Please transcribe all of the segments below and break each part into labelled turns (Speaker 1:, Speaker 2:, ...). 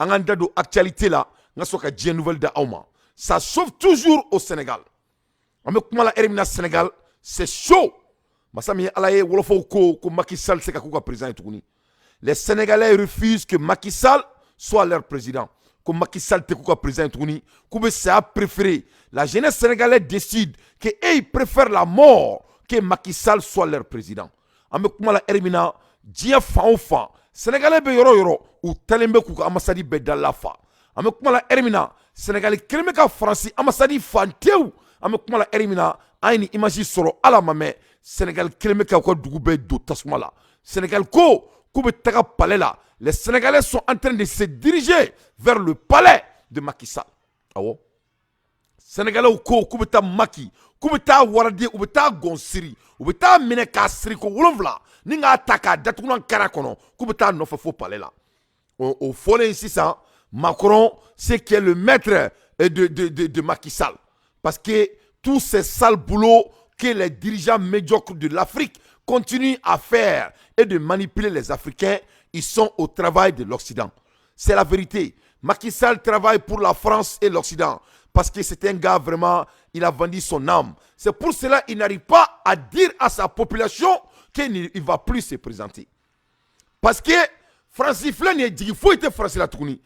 Speaker 1: An k'an da don actualité la, n ka sɔrɔ ka diɲɛ nouvelle da aw ma. Ça chauffe toujours au Sénégal. An bɛ kuma la heure min na, Sénégal, c'est chaud. Masa min ye Ala ye, wɔlɔfɔw ko ko Macky Sall tɛ se ka k'u ka président ye tuguni. Les Sénégalais refusent que Macky Sall soit leur président. Ko Macky Sall tɛ k'u ka président ye tuguni, k'u bɛ saya préféré. La jeunesse sénégalaise décide que eux, ils préfèrent la mort que Macky Sall soit leur président. An bɛ kuma la heure min na, diɲɛ fan o fan, Sénégalais bɛ yɔrɔ o yɔrɔ, u talen bɛ k'u ka ambassade bɛɛ dala fa. An bɛ kuma la heure min na, Sénégal kelen bɛ ka Faransi ambassade fan tewu. An bɛ kuma la heure min na, an ye nin image sɔrɔ, ala ma mɛn, Sénégal kelen bɛ ka u ka dugu bɛɛ don tasuma la. Sénégal ko k'u bɛ taga palais la. Les Sénégalais sont en train de se diriger vers le palais de Macky Sall. Awɔ, Sénégalais ko k'u bɛ taa Macky, k'u bɛ taa waraden, u bɛ taa gɔn siri, u bɛ taa minɛ k'a siri ko wolonwula ni k'a ta k'a datugulan kara kɔnɔ, k'u bɛ taa nɔfɛ fo palais la. O fɔlen sisan, Macron, c'est qui est le maître de Macky Sall, parce que tous ces sales boulots que les dirigeants médiocres de l'Afrique continuent à faire et de manipuler les Africains, ils sont au travail de l'Occident. C'est la vérité. Macky Sall travaille pour la France et l'Occident parce que c'est un gars vraiment, il a vendu son âme. C'est pour cela qu'il n'arrive pas à dire à sa population qu'il ne va plus se présenter. Parce que Francis filɛ nin ye, jigi foyi tɛ Faransi la tuguni.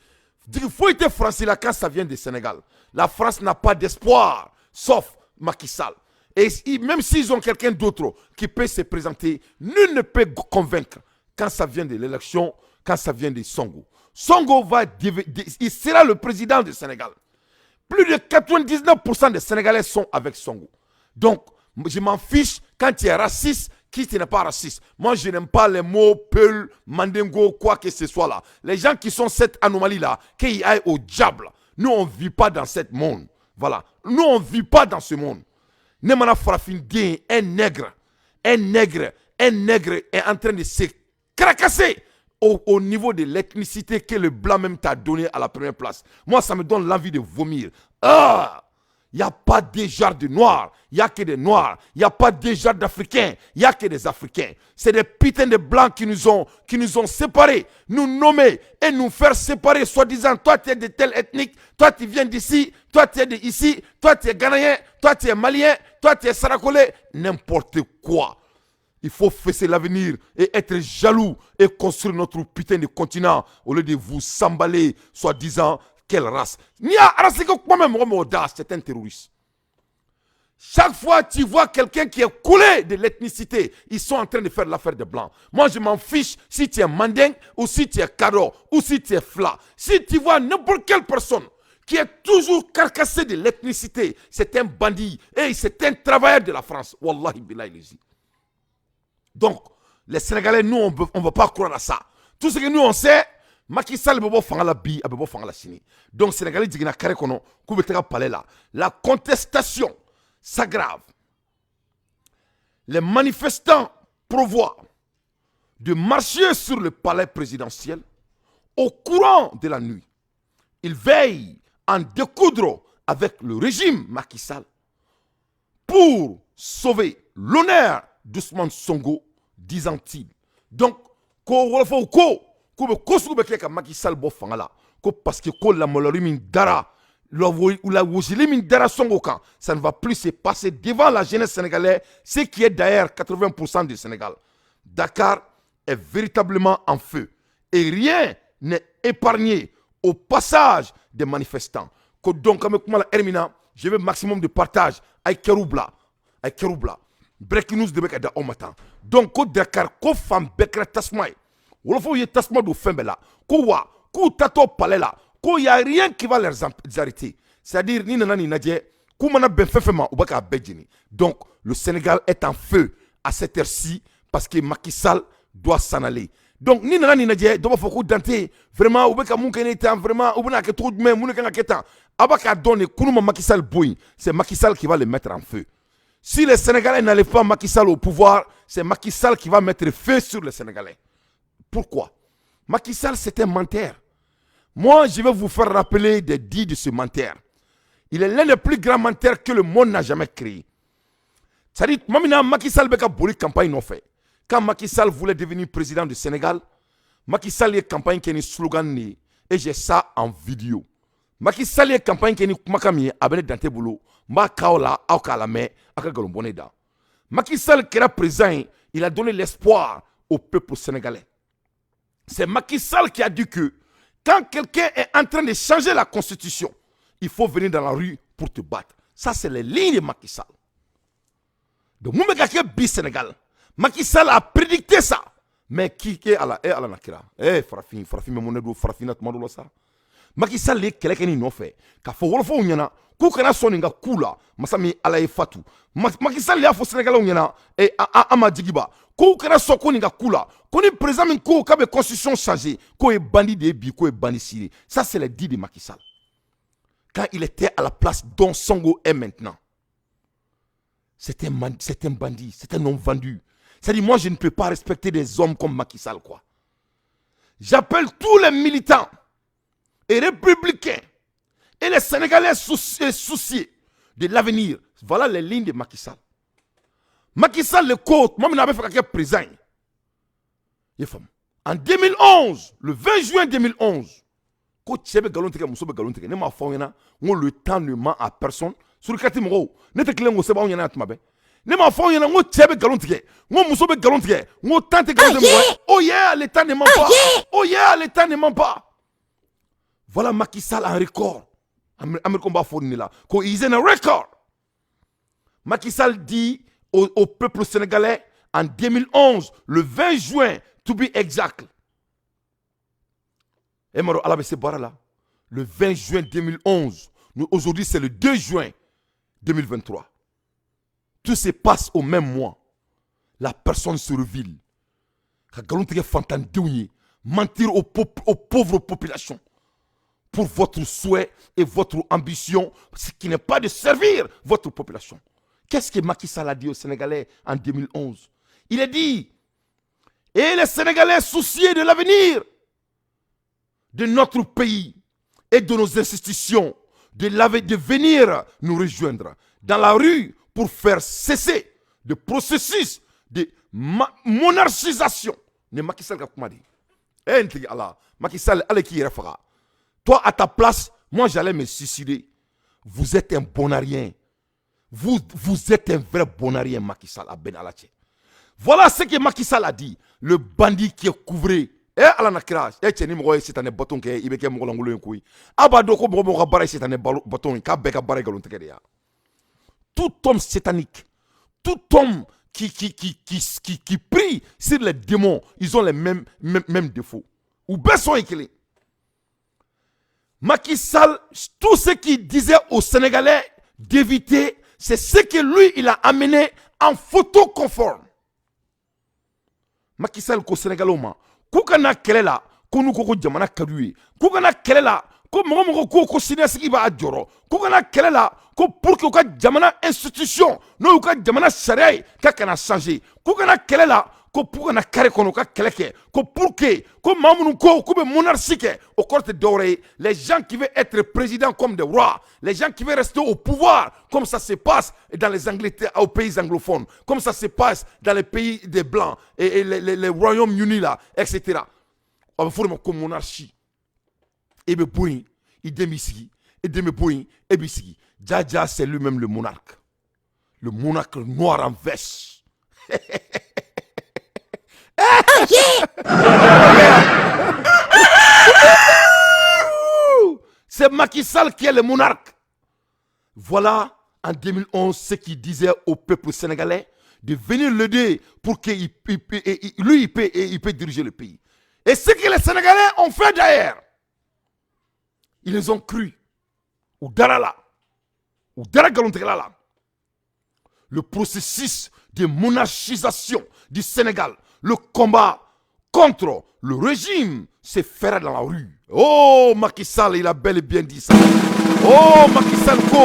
Speaker 1: Jigi foyi tɛ Faransi la quand ça vient du Sénégal. La France n'a pas d'espoir, sauf Macky Sall. Et même s'ils ont quelqu'un d'autre qui peut se présenter, nul ne peut convaincre quand ça vient de l'élection, quand ça vient de Sonko. Sonko va, il sera le président du Sénégal. Plus de 99% des Sénégalais sont avec Sonko. Donc, je m'en fiche quand tu es raciste, qui tu n'es pas raciste. Moi, je n'aime pas les mots Peul, Mandingo, quoi que ce soit là. Les gens qui sont cette anomalie-là, qu'ils aillent au diable. Nous, on ne vit pas dans ce monde. Voilà. Nous, on ne vit pas dans ce monde. Ne mana farafin den, un nègre, un nègre, un nègre est en train de se cracasser au niveau de l'ethnicité que le blanc même t'a donné à la première place. Moi, ça me donne l'envie de vomir. Ah! Il n'y a pas des genres de noirs, il n'y a que des noirs. Il n'y a pas des genres d'Africains, il n'y a que des Africains. C'est des putains de blancs qui nous ont séparés, nous nommer et nous faire séparer, soi-disant, toi tu es de telle ethnique, toi tu viens d'ici, toi tu es de ici, toi tu es Ghanéen, toi tu es Malien, toi tu es Sarakolé, n'importe quoi. Il faut fesser l'avenir et être jaloux et construire notre putain de continent au lieu de vous s'emballer, soi-disant, quelle race. Ni a race que quoi même c'est un terroriste. Chaque fois tu vois quelqu'un qui est coulé de l'ethnicité, ils sont en train de faire l'affaire des blancs. Moi, je m'en fiche si tu es mandingue ou si tu es kado ou si tu es fla. Si tu vois n'importe quelle personne qui est toujours carcassée de l'ethnicité, c'est un bandit et c'est un travailleur de la France. Wallahi billahi. Donc, les Sénégalais, nous, on ne va pas croire à ça. Tout ce que nous, on sait, Macky Sall bɛ bɔ fanga la bi, a bɛ bɔ fanga la sini. Donc Sénégal jiginna carré kɔnɔ k'u bɛ taga palais la. La contestation s'aggrave. Les manifestants prévoient de marcher sur le palais présidentiel au courant de la nuit. Ils veillent en découdre avec le régime Macky Sall pour sauver l'honneur d'Ousmane Sonko, disant-ils. Donc, ko wɔlɔfɔw ko k'u bɛ ko sugu bɛ kɛ ka Macky Sall bɔ fanga la, ko parce que ko lamaloyali min dara, la wosili min dara Sonko kan, ça ne va plus se passer devant la jeunesse sénégalaise, ce qui est d'ailleurs 80% du Sénégal. Dakar est véritablement en feu et rien n'est épargné au passage des manifestants. Ko donc an bɛ kuma la heure min na, je veux maximum de partage. A ye kɛriw bila, a ye kɛriw bila. Breaking news de bɛ ka da aw ma tan. Donc ko Dakar, ko fan bɛɛ kɛra tasuma ye, wɔlɔfɔw ye tasuma don fɛn bɛɛ la, ko wa k'u tatɔ palais la, ko y a rien qui va les arrêter. C'est-à-dire ni nana nin lajɛ, k'u mana bɛn fɛn fɛn ma, u bɛ k'a bɛɛ jeni. Donc le Sénégal est en feu à cette heure-ci parce que Macky Sall doit s'en aller. Donc ni nana nin lajɛ, dɔ b'a fɔ ko Dante, vraiment, u bɛ ka mun kɛ ne tan, vraiment, u bɛna kɛ cogo jumɛn, mun de kan ka kɛ tan? A b'a k'a dɔn de kunu ma Macky Sall bɔ yen, c'est Macky Sall qui va le mettre en feu. Si les Sénégalais n'enlèvent pas Macky Sall au pouvoir, c'est Macky Sall qui va mettre feu sur les Sénégalais. Pourquoi? Macky Sall, c'est un menteur. Moi, je vais vous faire rappeler des dits de ce menteur. Il est l'un des plus grands menteurs que le monde n'a jamais créé. C'est-à-dire, Macky Sall bɛ ka boli campagne nɔfɛ. Quand Macky Sall voulait devenir président du Sénégal, Macky Sall ye campagne kɛ ni slogan de ye. Et j'ai ça en vidéo. Macky Sall ye campagne kɛ ni kumakan min ye, a bɛ ne Dante bolo. N b'a k'aw la, aw k'a lamɛn, aw ka nkalon bɔ ne da. Macky Sall kɛra président ye, il a donné l'espoir au peuple sénégalais. C'est Macky Sall qui a dit que quand quelqu'un est en train de changer la constitution, il faut venir dans la rue pour te battre. Ça, c'est les lignes de Macky Sall. Donc mun bɛ ka kɛ bi Sénégal, Macky Sall a prédicté ça. Mais qui est ala e ala na kira eh farafin, farafin bɛ mun de don farafin na tuma dɔ la sa. Macky Sall ye kɛlɛ kɛ nin nɔfɛ k'a fɔ wɔlɔfɔw ɲɛna k'u kana sɔn nin ka k'u la. Masa min Ala ye fatu, Macky Sall y'a fɔ Sénégalais ɲɛna e an ma jigiba k'u kana sɔn ko nin ka k'u la, ko ni président min ko k'a bɛ constitution changer, k'o ye bandit de ye bi, k'o ye bandit sini. Ça, c'est le dit de Macky Sall quand il était à la place dont Sonko est maintenant. C'est un bandit, c'est un homme vendu. C'est-à-dire, moi, je ne peux pas respecter des hommes comme Macky Sall, quoi. J'appelle tous les militants et républicains et les Sénégalais souciés de l'avenir. Voilà les lignes de Macky Sall. Macky Sall, le coach, moi, je fait président. En 2011, le 20 juin 2011, ko cɛ bɛ nkalon tigɛ, muso bɛ nkalon tigɛ, ne m'a fɔ aw ɲɛna n ko le temps ne ment à personne. Surikati mɔgɔw, ne tɛ tilen k'o sɛbɛn aw ɲɛna tuma bɛɛ. Ne m'a fɔ aw ɲɛna n ko cɛ bɛ nkalon tigɛ, n ko muso bɛ nkalon tigɛ, n ko temps tɛ nkalon tigɛ mɔgɔ ye. Oh yeah, le temps ne ment pas. Oh yeah, le temps ne ment pas. Voilà Macky Sall en record. Américain b'a fɔ nin de la ko is in a record. Macky Sall dit au peuple sénégalais en 2011, le 20 juin to be exact. E m'a dɔn Ala bɛ se baara la. Le 20 juin 2011. Nous, aujourd'hui, c'est le 2 juin 2023. Tout se passe au même mois. La personne se révèle. Ka nkalon tigɛ fantandenw ye, mentir aux pauvres populations pour votre souhait et votre ambition, ce qui n'est pas de servir votre population. Qu'est-ce que Macky Sall a dit aux Sénégalais en 2011? Il a dit, et les Sénégalais souciés de l'avenir de notre pays et de nos institutions, de venir nous rejoindre dans la rue pour faire cesser le processus de monarchisation. Ne Macky Sall ka kuma de. Eh, n tigi Ala, Macky Sall, ale k'i yɛrɛ faga. Toi, à ta place, moi, j'allais me suicider. Vous êtes un bon à rien. Vous, vous êtes un vrai bon à rien, Macky Sall, a ben Ala cɛ. Voilà ce que Macky Sall a dit. Le bandit qui est couvré. Eh, Ala na kira, eh, cɛ ni mɔgɔ ye sitanɛ baton kɛ, i bɛ kɛ mɔgɔ lankolon ye koyi. Aw b'a dɔn ko mɔgɔ mɔgɔ ka baara ye sitanɛ baton ye, k'a bɛɛ ka baara ye nkalon tigɛ de ya. Tout homme satanique, tout homme qui prie sur les démons, ils ont les mêmes défauts. U bɛɛ sɔn ye kelen. Macky Sall, tout ce qu'il disait aux Sénégalais d'éviter, c'est ce que lui, il a amené en photo conforme. Macky Sall ko Sénégalais ma, k'u ka na kɛlɛ la, ko n'u ko ko jamana ka d'u ye, k'u ka na kɛlɛ la, ko mɔgɔ mɔgɔ ko ko siniɲɛsigi b'a jɔrɔ, k'u ka na kɛlɛ la, ko pour que u ka jamana institution n'o y'u ka jamana sariya ye ka kana changer, k'u ka na kɛlɛ la, ko pour ka na carré kɔnɔ u ka kɛlɛ kɛ, ko pour que ko maa minnu ko k'u bɛ monarchie kɛ, o kɔrɔ tɛ dɔwɛrɛ ye, les gens qui veulent être président comme des rois, les gens qui veulent rester au pouvoir comme ça se passe dans les Angleterre, aux pays anglophones, comme ça se passe dans les pays des blancs et les Royaumes-Unis là, etc. A bɛ fɔ o de ma ko monarchie. E bɛ bɔ yen, i den b'i sigi, e den bɛ bɔ yen, e b'i sigi. Jaja, c'est lui-même le monarque, le monarque noir en veste. Oh yeah! C'est Macky Sall qui est le monarque. Voilà en 2011 ce qu'il disait au peuple sénégalais de venir l'aider pour que lui il peut diriger le pays. Et ce que les Sénégalais ont fait d'ailleurs, ils les ont cru. U dara la, u dara nkalontigɛla la. Le processus de monarchisation du Sénégal, le combat contre le régime se fera dans la rue. Oh, Macky Sall, il a bel et bien dit ça. Oh, Macky Sall ko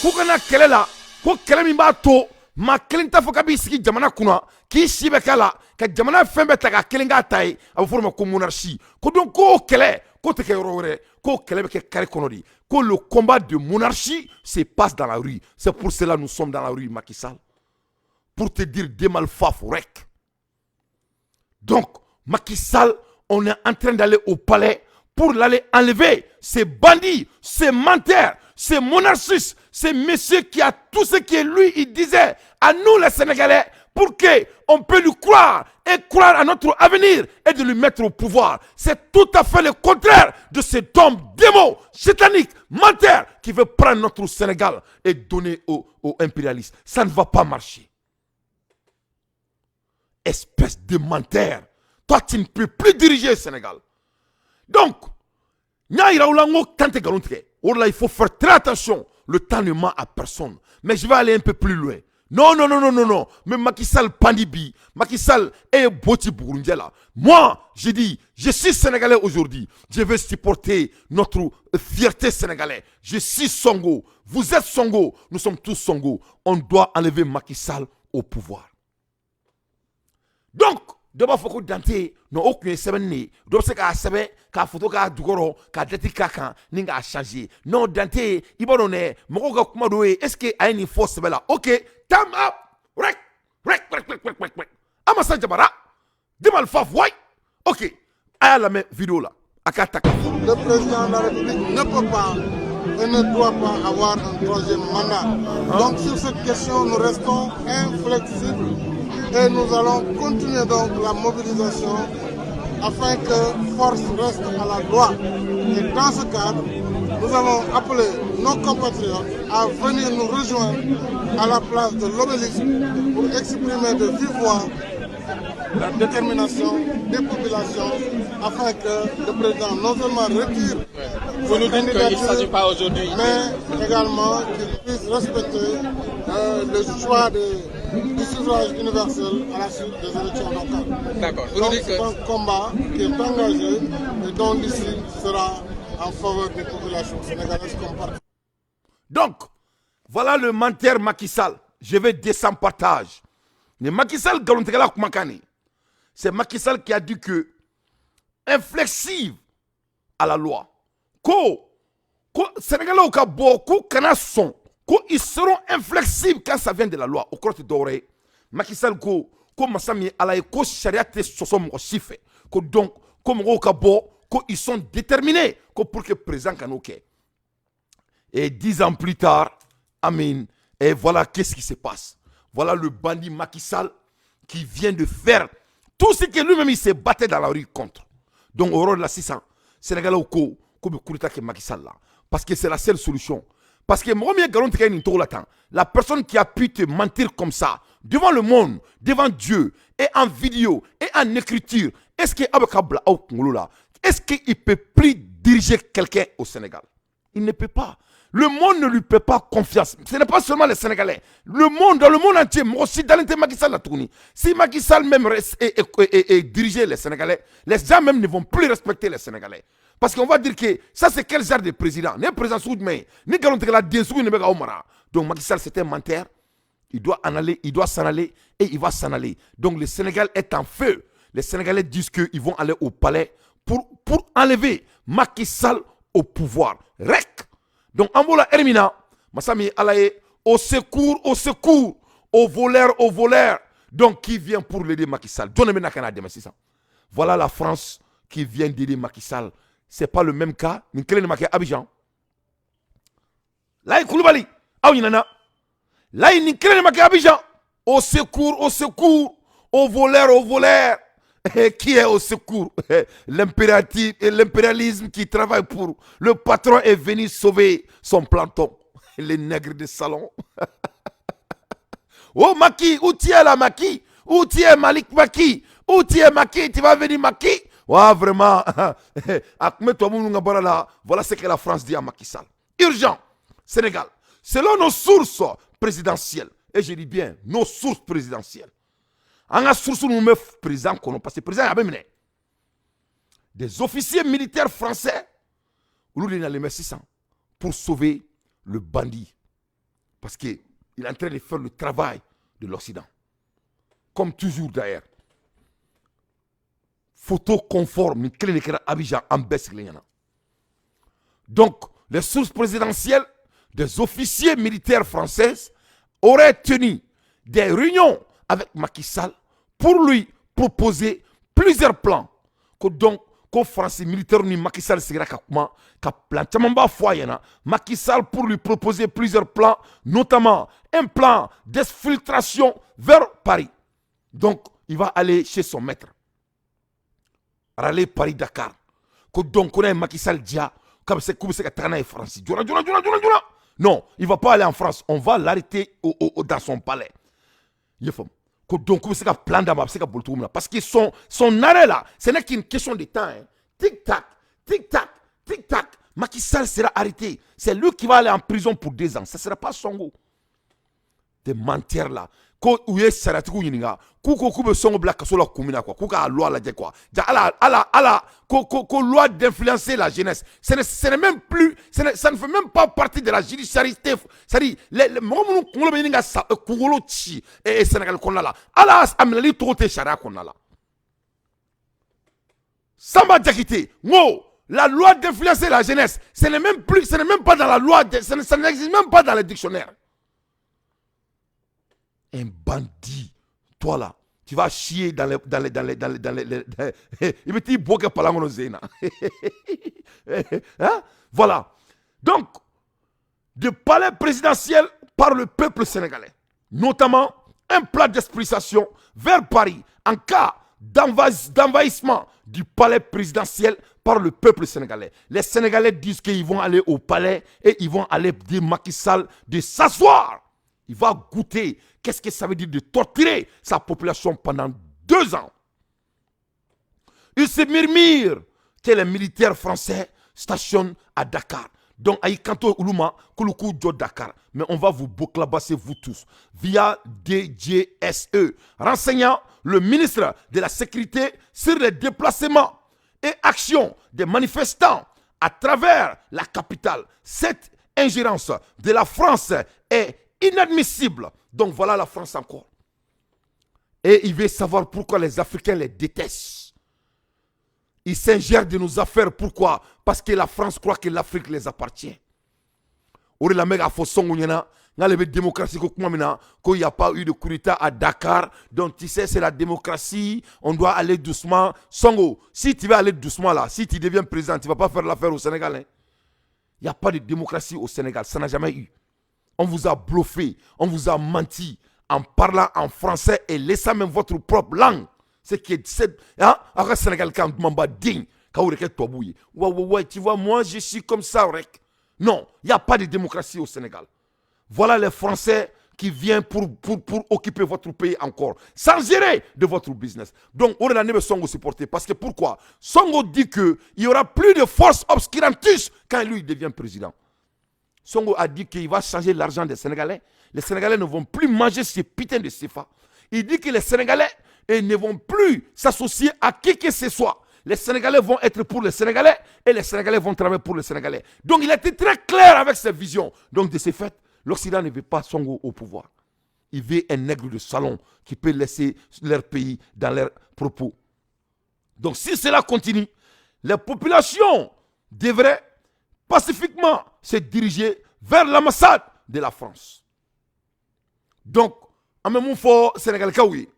Speaker 1: k'u kana kɛlɛ la, ko kɛlɛ min b'a to maa kelen t'a fɔ k'a b'i sigi jamana kunna k'i si bɛ k'a la ka jamana fɛn bɛɛ ta k'a kelen k'a ta ye, a bɛ fɔ o ma ko monarchie. Ko donc k'o kɛlɛ k'o tɛ kɛ yɔrɔ wɛrɛ, k'o kɛlɛ bɛ kɛ carré kɔnɔ de, ko le combat de monarchie se passe dans la rue. C'est pour cela nous sommes dans la rue, Macky Sall, pour te dire demal faf rek. Donc Macky Sall, on est en train d'aller au palais pour pour l'aller enlever. Ces bandits, ces menteurs, ces monarchistes, ces messieurs qui a tout ce qui est lui, il disait à nous les Sénégalais, pour qu'on peut lui croire et croire à notre avenir et de lui mettre au pouvoir. C'est tout à fait le contraire de cet homme démon, satanique, menteur qui veut prendre notre Sénégal et donner aux impérialistes. Ça ne va pas marcher. Espèce de menteur. Toi, tu ne peux plus diriger le Sénégal. Donc, il faut faire très attention. Le temps ne ment à personne. Mais je vais aller un peu plus loin. Non, non, non, non, non, non. Mais Macky Sall Pandibi, Macky Sall est Boti là. Moi, j'ai dit, je suis sénégalais aujourd'hui. Je vais supporter notre fierté sénégalaise. Je suis Songo. Vous êtes Songo. Nous sommes tous Songo. On doit enlever Macky Sall au pouvoir. Donc, dɔ b'a fɔ ko Dante non, o tun ye sɛbɛnni de ye, dɔ bɛ se k'a sɛbɛn k'a photo k'a jukɔrɔ k'a date k'a kan ni k'a changer. Non, Dante, i b'a dɔn dɛ, mɔgɔw ka kuma dɔ ye, est ce que a ye nin fɔ sɛbɛ la? Ok, time up, rek rek rek rek rek rek rek. Amasa Jabara Dimal Faf waay. Ok, a y'a lamɛn vidéo la, a k'a ta k'a fɔ.
Speaker 2: Le président de la République ne peut pas et ne doit pas avoir un troisième mandat. Donc sur cette question, nous restons inflexibles et nous allons continuer donc la mobilisation afin que force reste à la loi. Et dans ce cadre, nous avons appelé nos compatriotes à venir nous rejoindre à la place de l'Obélisque pour exprimer de vive voix la détermination des populations afin que le président non seulement retire
Speaker 3: Vous nous dites qu'il ne s'agit pas aujourd'hui,
Speaker 2: mais également qu'il puisse respecter le choix du suffrage universel à la suite des élections locales.
Speaker 3: D'accord. Vous nous
Speaker 2: Donc
Speaker 3: dites
Speaker 2: c'est
Speaker 3: que
Speaker 2: un combat qui est engagé et dont l'issue sera en faveur des populations sénégalaises comme partout.
Speaker 1: Donc, voilà le menteur Macky Sall. Je vais descendre partage. Mais Macky Sall, nkalontigɛla kumakan de. C'est Macky Sall qui a dit que inflexible à la loi. Ko, ko Sénégalais ka bɔ, ko kana sɔn, ko ils seront inflexibles quand ça vient de la loi. O kɔrɔ tɛ dɔwɛrɛ ye. Macky Sall ko, ko masa min ye Ala ye, ko sariya tɛ sɔsɔ mɔgɔ si fɛ. Ko donc, ko mɔgɔw ka bɔ, ko ils sont déterminés, ko pour que président kan'o kɛ. Et 10 ans plus tard, Amin, et voilà qu'est-ce qui se passe. Voilà le bandit Macky Sall qui vient de faire tout ce que lui-même il s'est battu dans la rue contre. Donc au rôle de la 600, Sénégalais ko ko bɛ coup d'état kɛ Macky Sall la. Parce que c'est la seule solution. Parce que mɔgɔ min ye nkalon tigɛ nin cogo la tan, la personne qui a pu te mentir comme ça, devant le monde, devant Dieu, et en vidéo, et en écriture, est-ce que aw bɛ ka bila aw kunkolo la? Est-ce qu'il peut plus diriger quelqu'un au Sénégal? Il ne peut pas. Le monde ne lui fait pas confiance. Ce n'est pas seulement les Sénégalais. Le monde, dans le monde entier, mɔgɔ si dalen tɛ Macky Sall la tuguni. Si Macky Sall même reste et dirigeait les Sénégalais, les gens même ne vont plus respecter les Sénégalais. Parce qu'on va dire que ça, c'est quel genre de président? Ni président sugu jumɛn ye? Ni nkalontigɛla den sugu in de bɛ k'aw mara. Donc Macky Sall, c'est un menteur. Il doit en aller, il doit s'en aller et il va s'en aller. Donc le Sénégal est en feu. Les Sénégalais disent qu'ils vont aller au palais pour enlever Macky Sall au pouvoir. Rek. Donc an b'o la heure min na, masa min ye Ala ye, au secours, au secours, au voleur, au voleur. Donc qui vient pour l'aider? Macky Sall. Jɔn de bɛ na ka n'a dɛmɛ sisan? Voilà la France qui vient d'aider Macky Sall. C'est pas le même cas. Nin kelen de ma kɛ Abidjan. Layi Kulubali, aw ɲinɛna. Layi, nin kelen de ma kɛ Abidjan. Au secours, au secours, au voleur, au voleur. Qui est au secours? L'impérialisme qui travaille pour le patron est venu sauver son planton. Les nègres de salon. Oh Macky, où tu es là, Macky? Où tu es, Malik Macky? Où tu es, Macky? Tu vas venir, Macky? Ouais, vraiment. Voilà ce que la France dit à Macky Sall. Urgent. Sénégal. Selon nos sources présidentielles, et je dis bien nos sources présidentielles, an ka source ninnu bɛ président kɔnɔ parce que président a bɛ minɛ, des officiers militaires français, olu de nalen bɛ sisan pour sauver le bandit parce que il est en train de faire le travail de l'Occident, comme toujours d'ailleurs. Photo conforme, nin kelen de kɛra Abidjan, an bɛɛ sigilen ɲɛna. Donc les sources présidentielles, des officiers militaires français auraient tenu des réunions avec Macky Sall pour lui proposer plusieurs plans. Que donc, Ko Faransi militaire ni Macky Sall sigira ka kuma ka plan caman b'a fɔ a ɲɛna, Macky Sall, pour lui proposer plusieurs plans, notamment un plan d'exfiltration vers Paris. Donc il va aller chez son maître, aller Paris Dakar. Ko donc ko n'a ye Macky Sall diya, k'a bɛ se, k'u bɛ se ka taga n'a ye Faransi joona joona joona joona joona. Non, il va pas aller en France, on va l'arrêter dans son palais. I ye faamu? Ko donc k'u bɛ se ka plan d'a ma, a bɛ se ka boli cogo min na, parce que son arrêt là, ce n'est qu'une question de temps, hein. Tic tac, tic tac, tic tac, Macky Sall sera arrêté. C'est lui qui va aller en prison pour 2 ans, ce sera pas Sonko. Des menteurs là. Ko u ye sariyatigiw ɲininka, k'u ko k'u bɛ Sonko bila kaso la kun min na quoi, k'u k'a loi lajɛ quoi. Ja ala ala ala, ko loi d'influencer la jeunesse, ce n'est même plus, ça ne fait même pas partie de la judiciarité. C'est-à-dire les mɔgɔ minnu kunkolo bɛ ɲini ka sa kunkolo ci Sénégal kɔnɔna la, ala a minɛli tɔgɔ tɛ sariya kɔnɔna la. Samba Diakité n ko la loi d'influencer la jeunesse, ce n'est même plus, ce n'est même pas dans la loi, ça n'existe même pas dans les dictionnaires. Un bandit, toi là, tu vas chier dans les, dans les, dans les, dans les, dans les, il bɛ t'i bɔ kɛ palan kɔnɔ zen na. Hein? Voilà. Donc, de palais présidentiel par le peuple sénégalais, notamment un plan d'expulsion vers Paris en cas d'envahissement du palais présidentiel par le peuple sénégalais. Les Sénégalais disent qu'ils vont aller au palais et ils vont aller dire Macky Sall de s'asseoir. Il va goûter qu'est-ce que ça veut dire de torturer sa population pendant 2 ans. Il se murmure que les militaires français stationnent à Dakar. Donc, ayi kanto olu ma k'olu k'u jɔ Dakar. Mais on va vous boclabasser, vous tous. Via DGSE. Renseignant le ministre de la Sécurité sur les déplacements et actions des manifestants à travers la capitale. Cette ingérence de la France est inadmissible. Donc voilà la France encore. Et il veut savoir pourquoi les Africains les détestent. Ils s'ingèrent de nos affaires. Pourquoi? Parce que la France croit que l'Afrique les appartient. O de la n bɛ k'a fɔ Sonko ɲɛna n'ale bɛ démocratie ko kuma min na, ko il n'y a pas eu de coup d'état à Dakar, donc tu sais, c'est la démocratie, on doit aller doucement. Sonko, si tu veux aller doucement là, si tu deviens président, tu vas pas faire l'affaire au Sénégal, hein. Il n'y a pas de démocratie au Sénégal, ça n'a jamais eu. On vous a bluffé, on vous a menti en parlant en français et laissant même votre propre langue. Ce qui est, hein, Sénégal quand dumanba den k'aw yɛrɛ kɛ tubabu ye. Ouais, tu vois, moi je suis comme ça rek. Non, il n'y a pas de démocratie au Sénégal. Voilà les Français qui viennent pour occuper votre pays encore, sans gérer de votre business. Donc, on a Sonko supporter. Parce que pourquoi? Sonko dit qu'il n'y aura plus de force obscurantistes quand lui il devient président. Sonko a dit qu'il va changer l'argent des Sénégalais. Les Sénégalais ne vont plus manger ces putains de CFA. Il dit que les Sénégalais ne vont plus s'associer à qui que ce soit. Les Sénégalais vont être pour les Sénégalais et les Sénégalais vont travailler pour les Sénégalais. Donc il a été très clair avec ses visions. Donc de ce fait, l'Occident ne veut pas Sonko au pouvoir. Il veut un nègre de salon qui peut laisser leur pays dans leurs propos. Donc si cela continue, les populations devraient pacifiquement se diriger vers l'ambassade de la France. Donc, an bɛ mun fɔ Sénégalikaw ye?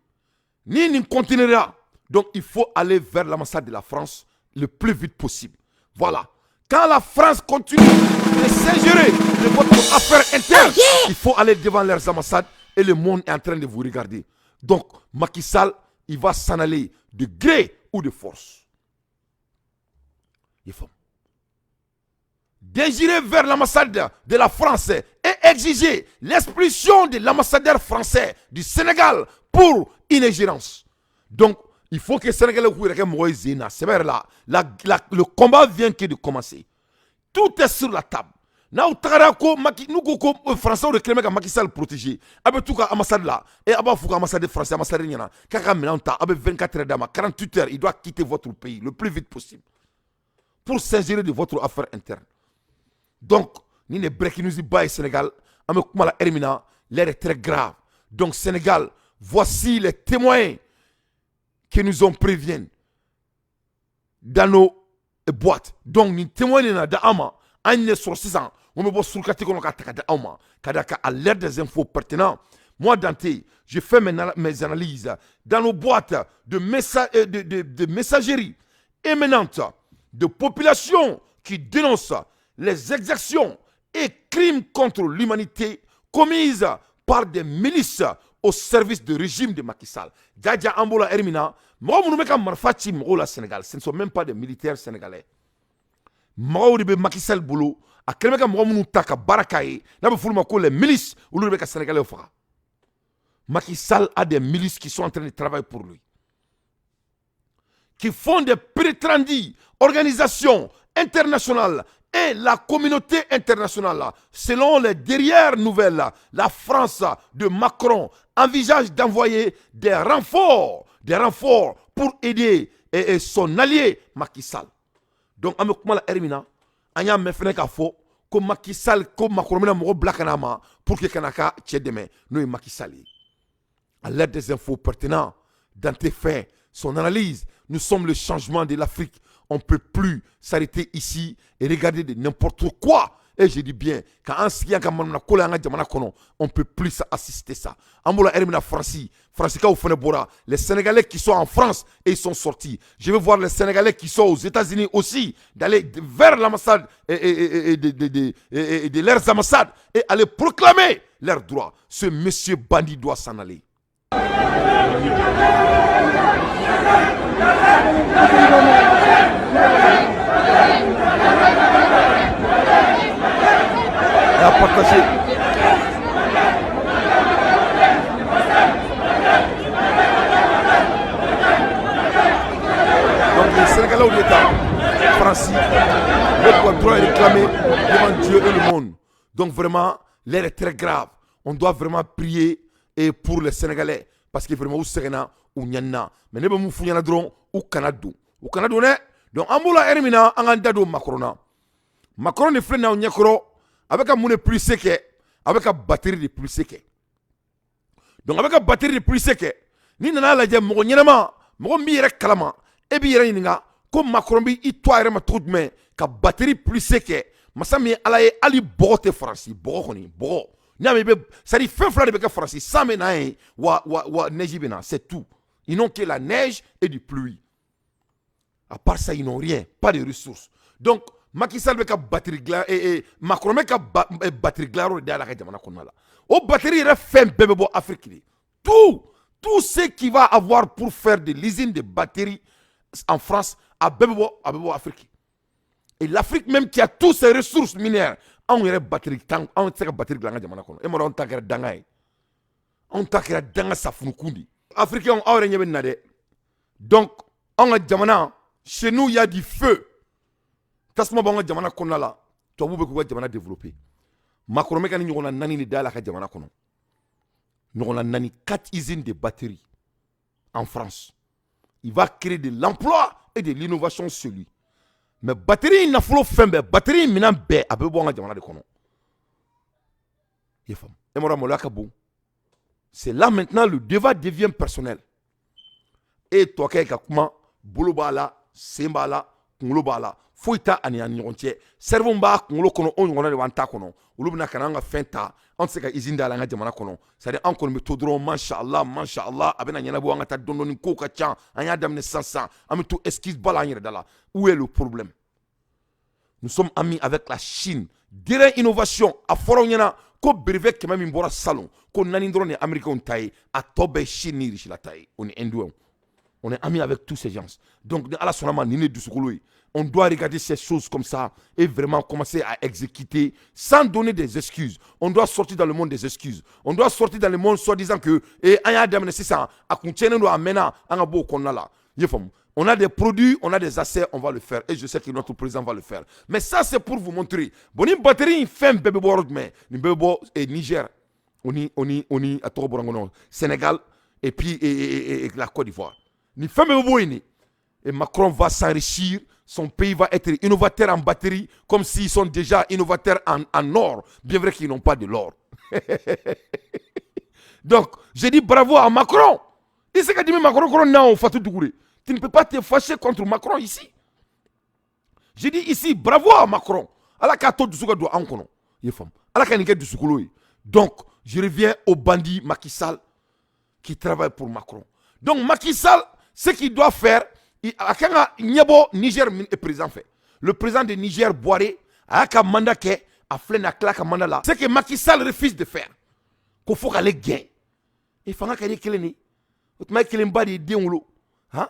Speaker 1: Ni nin continuera, donc il faut aller vers l'ambassade de la France le plus vite possible. Voilà. Quand la France continue de s'ingérer de votre affaire interne, il faut aller devant leurs ambassades et le monde est en train de vous regarder. Donc, Macky Sall, il va s'en aller de gré ou de force. Il faut désirer vers l'ambassade de la France et exiger l'expulsion de l'ambassadeur français du Sénégal pour iningérence. Donc, il faut que le Sénégalais, c'est là, le combat vient que de commencer. Tout est sur la table. N'aw tagara ko Macky, n'u ko ko français de kɛlen bɛ ka Macky Sall protéger, a bɛ t'u ka ambassade la et a b'a fɔ ka ambassade français, ambassade ɲɛna k'a ka minɛnw ta. A bɛ 24 heures d'a ma, 48 heures, il doit quitter votre pays le plus vite possible pour s'ingérer de votre affaire interne. Donc ni ne breaking news ba ye Sénégal. An bɛ kuma la heure min na, l'heure est très grave. Donc Sénégal, voici les témoins qui nous ont préviennent dans nos boîtes. Donc nin témoin de nana da an ma, an ɲɛ sɔrɔ sisan n bɛ bɔ surukati kɔnɔ ka ta ka di aw ma ka da kan à l'ère des infos pertinents. Moi, Dante, je fais mes analyses dans nos boîtes de messagerie. imminente de populations qui dénoncent les exactions et crimes contre l'humanité commises par des milices au service du régime de Macky Sall. Jaja an b'o la heure min na, mɔgɔ minnu bɛ ka marifa ci mɔgɔw la Sénégal, ce ne sont même pas des militaires sénégalais. Mɔgɔw de bɛ Macky Sall bolo, a kɛlen bɛ ka mɔgɔ minnu ta ka baara k'a ye, n'a bɛ f'olu ma ko les milices, olu de bɛ ka Sénégalais faga. Macky Sall a des milices qui sont en train de travailler pour lui, qui font des prétendues organisations internationales et la communauté internationale. Selon les dernières nouvelles, la France de Macron envisage d'envoyer des renforts pour aider et son allié Macky Sall. Donc, an bɛ kuma la heure min na, an y'a mɛn fɛnɛ k'a fɔ ko Macky Sall, ko Macron bɛna mɔgɔ bila ka na ma pour que ka n'a ka cɛ dɛmɛ, n'o ye Macky Sall ye. À l'aide des infos pertinentes, Dante fait son analyse. Nous sommes le changement de l'Afrique. On ne peut plus s'arrêter ici et regarder de n'importe quoi. Et je dis bien, quand an sigi an ka manamana ko la an ka jamana kɔnɔ, on ne peut plus assister ça. An b'o la heure min na, Faransi, Faransikaw fana bɔra. Les Sénégalais qui sont en France et ils sont sortis. Je vais voir les Sénégalais qui sont aux États-Unis aussi, d'aller vers l'ambassade et de leurs ambassades et aller proclamer leurs droits. Ce monsieur bandit doit s'en aller. Et à partager. Donc les Sénégalais de l'État, Français, le droit est réclamé devant Dieu et le monde. Donc vraiment, l'heure est très grave. On doit vraiment prier et pour les Sénégalais. Parce que vraiment, u sɛgɛnna, u ɲanina. Mais ne bɛ mun f'u ɲɛna dɔrɔn, u kana don. U kana don dɛ. Donc an b'o la heure min na, an k'an da don Macron na. Macron de filɛ nin ye aw ɲɛkɔrɔ, a bɛ ka mun de publicité kɛ? A bɛ ka batterie de publicité kɛ. Donc a bɛ ka batterie de publicité kɛ. N'i nana lajɛ, mɔgɔ ɲɛnama, mɔgɔ min b'i yɛrɛ kalama, e b'i yɛrɛ ɲininka ko Macron b'i to a yɛrɛ ma cogo jumɛn ka batterie publicité kɛ? Masa min ye Ala ye, hali bɔgɔ tɛ Faransi, bɔgɔ kɔni, bɔgɔ. N'i y'a mɛn i bɛ, c'est à dire fɛn fila de bɛ kɛ Faransi, san bɛ na yen wa neige bɛ na, c'est tout. Ils n'ont que la neige et du pluie. À part ça, ils n'ont rien, pas de ressources. Donc Macky Sall bɛ ka batterie dilan, Macron bɛ ka batterie dilan yɔrɔ de dayɛlɛ a ka jamana kɔnɔna la. O batterie yɛrɛ fɛn bɛɛ bɛ bɔ Afrique de. Tout ce qu'il va avoir pour faire de l'usine de batterie en France, a bɛɛ bɛ bɔ Afrique. Et l'Afrique même qui a toutes ses ressources minières, anw yɛrɛ batterie tan, anw tɛ se ka batterie dilan an ka jamana kɔnɔ. E m'a dɔn anw ta kɛra danga ye. Anw ta kɛra danga safunukun de. Africains, aw yɛrɛ ɲɛ bɛ nin na dɛ. Donc anw ka jamana, chez nous il y a du feu. Tasuma b'anw ka jamana kɔnɔna la, tubabuw bɛ k'u ka jamana développer. Macron bɛ ka ni ɲɔgɔnna naani de dayɛlɛ a ka jamana kɔnɔ. Ɲɔgɔnna naani, quatre usines de batterie en France. Il va créer de l'emploi et de l'innovation chez lui. Mais batterie in nafolo fɛn bɛɛ, batterie in minɛn bɛɛ, a bɛ bɔ an ka jamana de kɔnɔ. I y'a faamu? E m'a dɔn maloya ka bon. C'est là maintenant le débat devient personnel. E ye tɔ kɛ ka kuma, bolo b'a la, sen b'a la, kunkolo b'a la, foyi t'a ani ani ɲɔgɔn cɛ. Cerveau b'a kunkolo kɔnɔ, o ɲɔgɔnna de b'an ta kɔnɔ. Olu bɛna ka na an ka fɛn ta, an tɛ se ka usine dayɛlɛ an ka jamana kɔnɔ. C'est à dire an kɔni bɛ to dɔrɔn, masha Allah, masha Allah, a bɛna ɲɛnabɔ, an ka taa dɔɔni dɔɔni, kow ka ca, an y'a daminɛ sisan sisan, an bɛ to excuse ba la an yɛrɛ da la. Où est le problème? Nous sommes amis avec la Chine. Dernière innovation, a fɔra aw ɲɛna ko brevet 100 min bɔra salon, ko naani dɔrɔn de ye Américains ta ye, a tɔ bɛɛ Chine ni Russie la ta ye, o ni Indiens. On est amis avec tous ces gens. Donc ni Ala sɔnna ma, nin de dusukolo ye. On doit regarder ces choses comme ça et vraiment commencer à exécuter sans donner des excuses. On doit sortir dans le monde des excuses. On doit sortir dans le monde soi-disant que et an y'a daminɛ sisan, a kun tiɲɛnen don, a mɛnna, an ka bɔ o kɔnɔna la. I y'a faamu? On a des produits, on a des assets, on va le faire. Et je sais que notre président va le faire. Mais ça, c'est pour vous montrer. Bon, ni batterie, fɛn bɛɛ bɛ bɔ yɔrɔ jumɛn? Nin bɛɛ bɛ bɔ Niger, o ni a tɔgɔ bɔra n kɔnɔ, Sénégal et puis et la Côte d'Ivoire. Nin fɛn bɛɛ bɛ bɔ yen de. Et Macron va s'enrichir, son pays va être innovateur en batterie, comme s'ils sont déjà innovateurs en or, bien vrai qu'ils n'ont pas de l'or. Donc, j'ai dit bravo à Macron. Il s'est dit Macron, non, Fatou Dougouré. Tu ne peux pas te fâcher contre Macron ici. J'ai dit ici, bravo à Macron. Ala k'a to dusu ka don an kɔnɔ. I ye faamu? Ala ka nin kɛ dusukolo ye. Donc, je reviens au bandit Macky Sall qui travaille pour Macron. Donc, Macky Sall, ce qu'il doit faire, A kan ka ɲɛbɔ Niger président fɛ. Le président de Niger, Buhari, a y'a ka mandat kɛ, a filɛ nin ye, a tila ka mandat la. C'est que Macky Sall refuse de faire, ko fo k'ale gɛn. E fanga ka di kelen de, o tuma e kelen ba de ye den wolo han.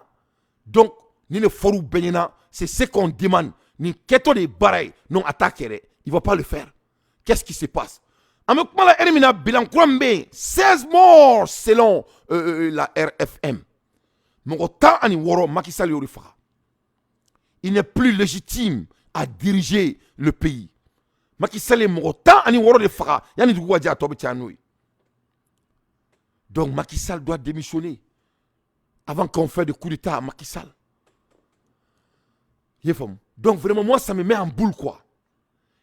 Speaker 1: Donc ni ne fɔr'u bɛɛ ɲɛna, c'est ce qu'on demande. Nin kɛtɔ de ye baara ye. Non, a t'a kɛ dɛ, il va pas le faire. Qu'est-ce qui se passe? An bɛ kuma la heure min na, bilan kura min bɛ yen, 16 morts selon la RFM, mɔgɔ 16, Macky Sall y'o de faga. Il n'est plus légitime à diriger le pays. Macky Sall ye mɔgɔ 16 de faga. Yanni dugu ka jɛ, a tɔ bɛ caya n'o ye. Donc Macky Sall doit démissionner avant qu'on fait de coup d'état à Macky Sall. I ye faamu? Donc vraiment, moi, ça me met en boule, quoi.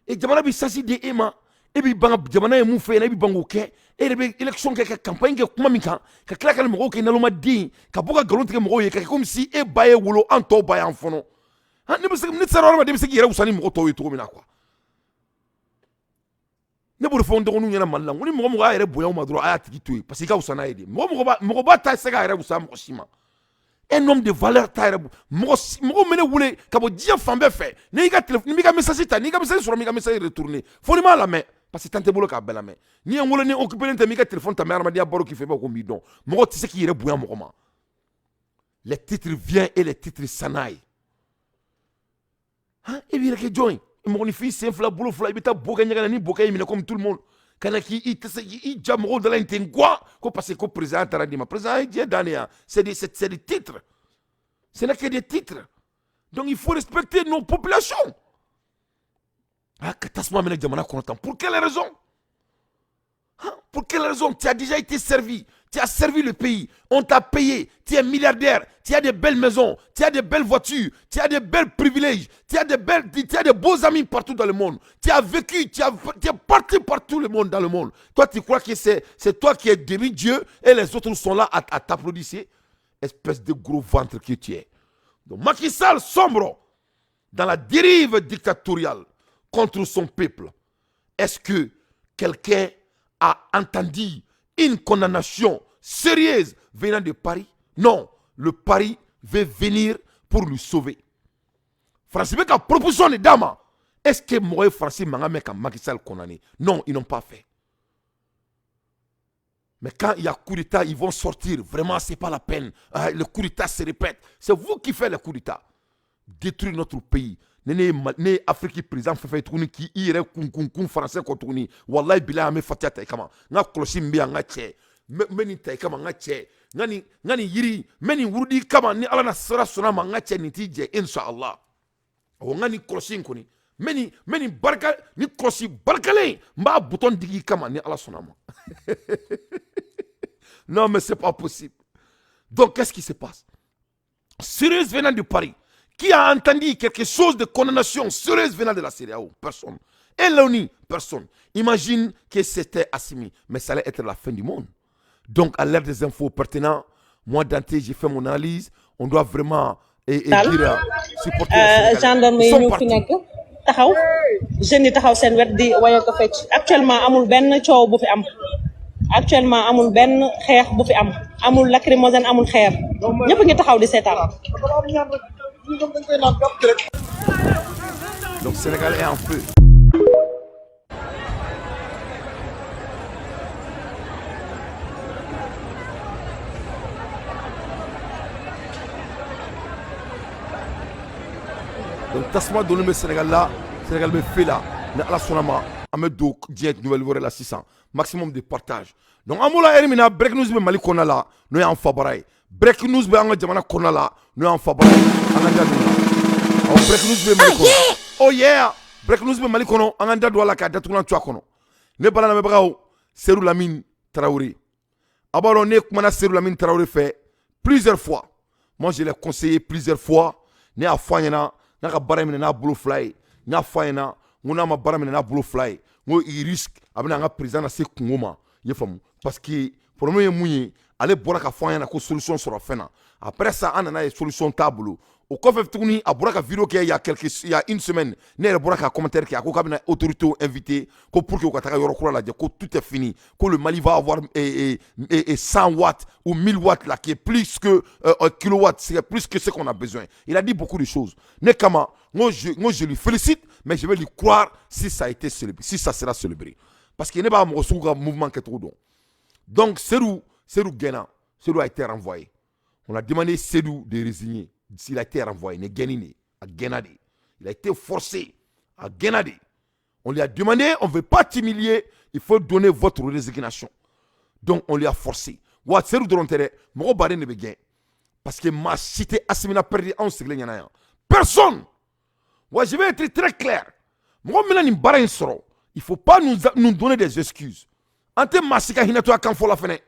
Speaker 1: Et jamana bɛ sasi di e ma, e b'i ban. Jamana ye mun fɛ yen, e b'i ban k'o kɛ. E yɛrɛ bɛ élection kɛ, ka campagne kɛ kuma min kan, ka tila ka mɔgɔw kɛ nalomaden, ka bɔ ka nkalon tigɛ mɔgɔw ye, ka kɛ comme si e ba ye wolo, an tɔw ba y'an fɔnɔ. Han, ne bɛ se, ne tɛ se, hadamaden bɛ se k'i yɛrɛ wusa ni mɔgɔ tɔw ye cogo min na, quoi. Ne b'o de fɔ n dɔgɔninw ɲɛna Mali la, n ko ni mɔgɔ mɔgɔ y'a yɛrɛ bonya o ma dɔrɔn, a y'a tigi to yen, parce que i ka wusa n'a ye de. Mɔgɔ mɔgɔ mɔgɔba ta se k'a yɛrɛ wusa mɔgɔ si ma. Un homme de valeur t'a yɛrɛ. Mɔgɔ mɔgɔ bɛ ne wele ka bɔ diɲɛ fan bɛɛ fɛ, n'i ka téléphone, n'i ka message ta, n'i ka message sɔrɔ, n'i ka message retourner, fo n'i m'a lamɛn, parce que temps tɛ bolo k'a bɛɛ lamɛn. N'i ye n wele ni occupé tɛ, m'i ka téléphone ta, n bɛ adamadenya baro k'i fɛ, i b'a fɔ ko n b'i dɔn. Mɔgɔ tɛ se k'i yɛrɛ bonya mɔgɔ ma. Les titres viennent et les titres s'en aillent. Han, e b'i yɛrɛ kɛ jɔn ye? Mɔgɔninfin sen fila bolo fila, i bɛ taa bo kɛ ɲɛgɛn na, ni bo kɛ y'i minɛ comme tout le monde, ka na k'i tɛ se k'i ja mɔgɔw da la yen ten quoi, ko parce que ko président taara d'i ma. Président ye diɲɛ dan de yan. C'est des titres, ce n'est que des titres. Donc il faut respecter nos populations. Ah, ka tasuma minɛ jamana kɔnɔ tan, pour quelle raison, hein? Pour quelle raison? Tu as déjà été servi. Tu as servi le pays. On t'a payé. Tu es milliardaire. Tu as des belles maisons. Tu as des belles voitures. Tu as des belles privilèges. Tu as des beaux amis partout dans le monde. Tu as vécu. Tu es parti partout le monde dans le monde. Toi, tu crois que c'est toi qui es demi-dieu et les autres sont là à t'applaudir. Espèce de gros ventre que tu es. Donc Macky Sall sombre dans la dérive dictatoriale contre son peuple. Est-ce que quelqu'un a entendu une condamnation sérieuse venant de Paris? Non, le Paris veut venir pour nous sauver. France bɛ ka proposition de d'a ma. Est-ce que mɔgɔ ye Faransi mankan mɛn ka Macky Sall condamner? Non, ils n'ont pas fait. Mais quand il y a coup d'État, ils vont sortir. Vraiment, ce n'est pas la peine. Ah, le coup d'État se répète. C'est vous qui faites le coup d'État. Détruire notre pays. Ne ne ye Afrique président fɛn fɛn tuguni k'i yɛrɛ kun kun kun français kɔ tuguni, walayi bilayi, an bɛ fatiya ta i kama. N ka kɔlɔsi min bɛ yan, n ka cɛ, n bɛ nin ta i kama. N ka cɛ, n ka nin yiri, n bɛ nin wurudi kama. Ni Ala na sira sɔnna ma, n ka cɛ, nin t'i jɛ, inshallah. Awɔ, n ka nin kɔlɔsi in kɔni, n bɛ nin barika, ni kɔlɔsi barikalen, n b'a bouton digi i kama, ni Ala sɔnna ma. Non, mais c'est pas possible. Donc qu'est-ce qui se passe? Sérieuse venant de Paris. Qui a entendu quelque chose de condamnation sérieuse venant de la CEDEAO? Personne. Et l'ONU? Personne. Imagine que c'était Assimi, mais ça allait être la fin du monde. Donc, à l'ère des infos pertinentes, moi, Dante, j'ai fait mon analyse. On doit vraiment et dire, supporter les.
Speaker 4: Gendarme yi ñu fi nekk taxaw, jeunes yi taxaw seen wet di waye ko fecc. Actuellement amul benn coow bu fi am. Actuellement amul benn xeex bu fi am, amul lacrymogène, amul xeer, ñëpp ngi taxaw di seetaan.
Speaker 1: Donc Sénégal est en feu. Donc tasuma donnen bɛ Sénégal la, Sénégal bɛ feu la. Ni Ala sɔnna ma, an bɛ don diɲɛ nouvelle wɛrɛ la sisan. Maximum de partage. Donc an b'o la heure min na, break news bɛ Mali kɔnɔna la, n'o y'an fa bara ye. Break news bɛ an ka jamana kɔnɔna la, n'o y'an fa bara ye. An ka da don la. Awɔ, break news bɛ Mali kɔnɔ. Oh yeah, break news bɛ Mali kɔnɔ, an k'an da don a la k'a datugulan to a kɔnɔ. Ne bala lamɛnbagaw, Seydou Lamine Traoré. A b'a dɔn, ne kumana Seydou Lamine Traoré fɛ plusieurs fois. Moi, je l'ai conseillé plusieurs fois. Ne y'a fɔ a ɲɛna n'a ka baara minɛ n'a bolo fila ye. N y'a fɔ a ɲɛna n ko n'a ma baara minɛ n'a bolo fila ye, n ko il risque a bɛna an ka président lase kungo ma. I ye faamu? Parce que problème ye mun ye? Ale bɔra ka fɔ an ɲɛna ko solution sɔrɔ fɛn na. Après ça, an nana ye solution t'a bolo. O kɔfɛ tuguni, a bɔra ka vidéo kɛ il y a une semaine. Ne yɛrɛ bɔra ka commentaire kɛ. A ko k'a bɛna autorité invité ko pour que u ka taga yɔrɔ kura lajɛ, ko tout est fini, ko le Mali va avoir 100 watts ou 1000 watts là, qui est plus que kilowatts, c'est plus que ce qu'on a besoin. Il a dit beaucoup de choses. Ne kama, moi je lui félicite, mais je vais lui croire si ça a été célébré, si ça sera célébré, parce que ne b'a mɔgɔ sugu ka mouvement kɛcogo dɔn. Donc Seydou gɛnna. Seydou a été renvoyé. On a demandé Seydou de résigner. S'il a été renvoyé, ne gɛnni de, a gɛnna de. Il a été forcé a gɛnna de. On lui a demandé: on ne veut pas t'humilier, il faut donner votre résignation. Donc on lui a forcé. Wa Seydou dɔrɔn tɛ dɛ, mɔgɔ baden de bɛ gɛn, parce que maa si tɛ Assimi na perdre anw sigilen ɲɛna yan, personne. Wa je vais être très clair: mɔgɔ min bɛna nin baara in sɔrɔ, il faut pas nous donner des excuses. An tɛ maa si ka hinɛtɔya kan fɔ la fɛnɛ, i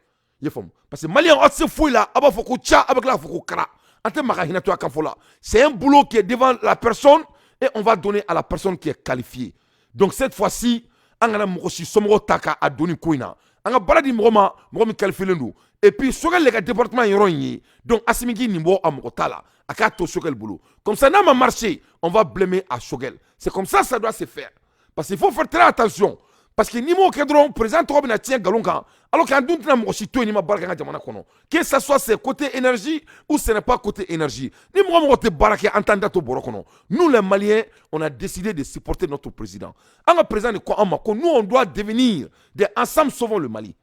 Speaker 1: ye faamu? Parce que Maliyɛn, aw tɛ se foyi la. A b'a fɔ ko ca, a bɛ tila k'a fɔ ko kara. An tɛ maa ka hinɛtɔya kan fɔ la. C'est un boulot qui est devant la personne et on va donner à la personne qui est qualifiée. Donc cette fois-ci, an kana mɔgɔ si somɔgɔw ta k'a don nin ko in na. An ka baara di mɔgɔ ma, mɔgɔ min qualifié don. Et puis Choguel le ka département yɔrɔ in ye. Donc Assimi k'i nin bɔ a mɔgɔ ta la, a k'a to Choguel bolo. Comme ça, n'a ma marché, on va blâmer à Choguel. C'est comme ça, ça doit se faire, parce qu'il faut faire très attention, parce que n'i m'o kɛ dɔrɔn, président tɔgɔ bɛna tiɲɛ nkalon kan, alors qu'an dun tɛna mɔgɔ si to yen n'i ma baara kɛ an ka jamana kɔnɔ, que ça soit c'est côté énergie ou ce n'est pas côté énergie. Ni mɔgɔ mɔgɔ tɛ baara kɛ, an t'an da to bɔrɔ kɔnɔ. Nous les Maliens, on a décidé de supporter notre président. An ka président de ko an ma ko nous, on doit devenir des Ensemble Sauvons le Mali.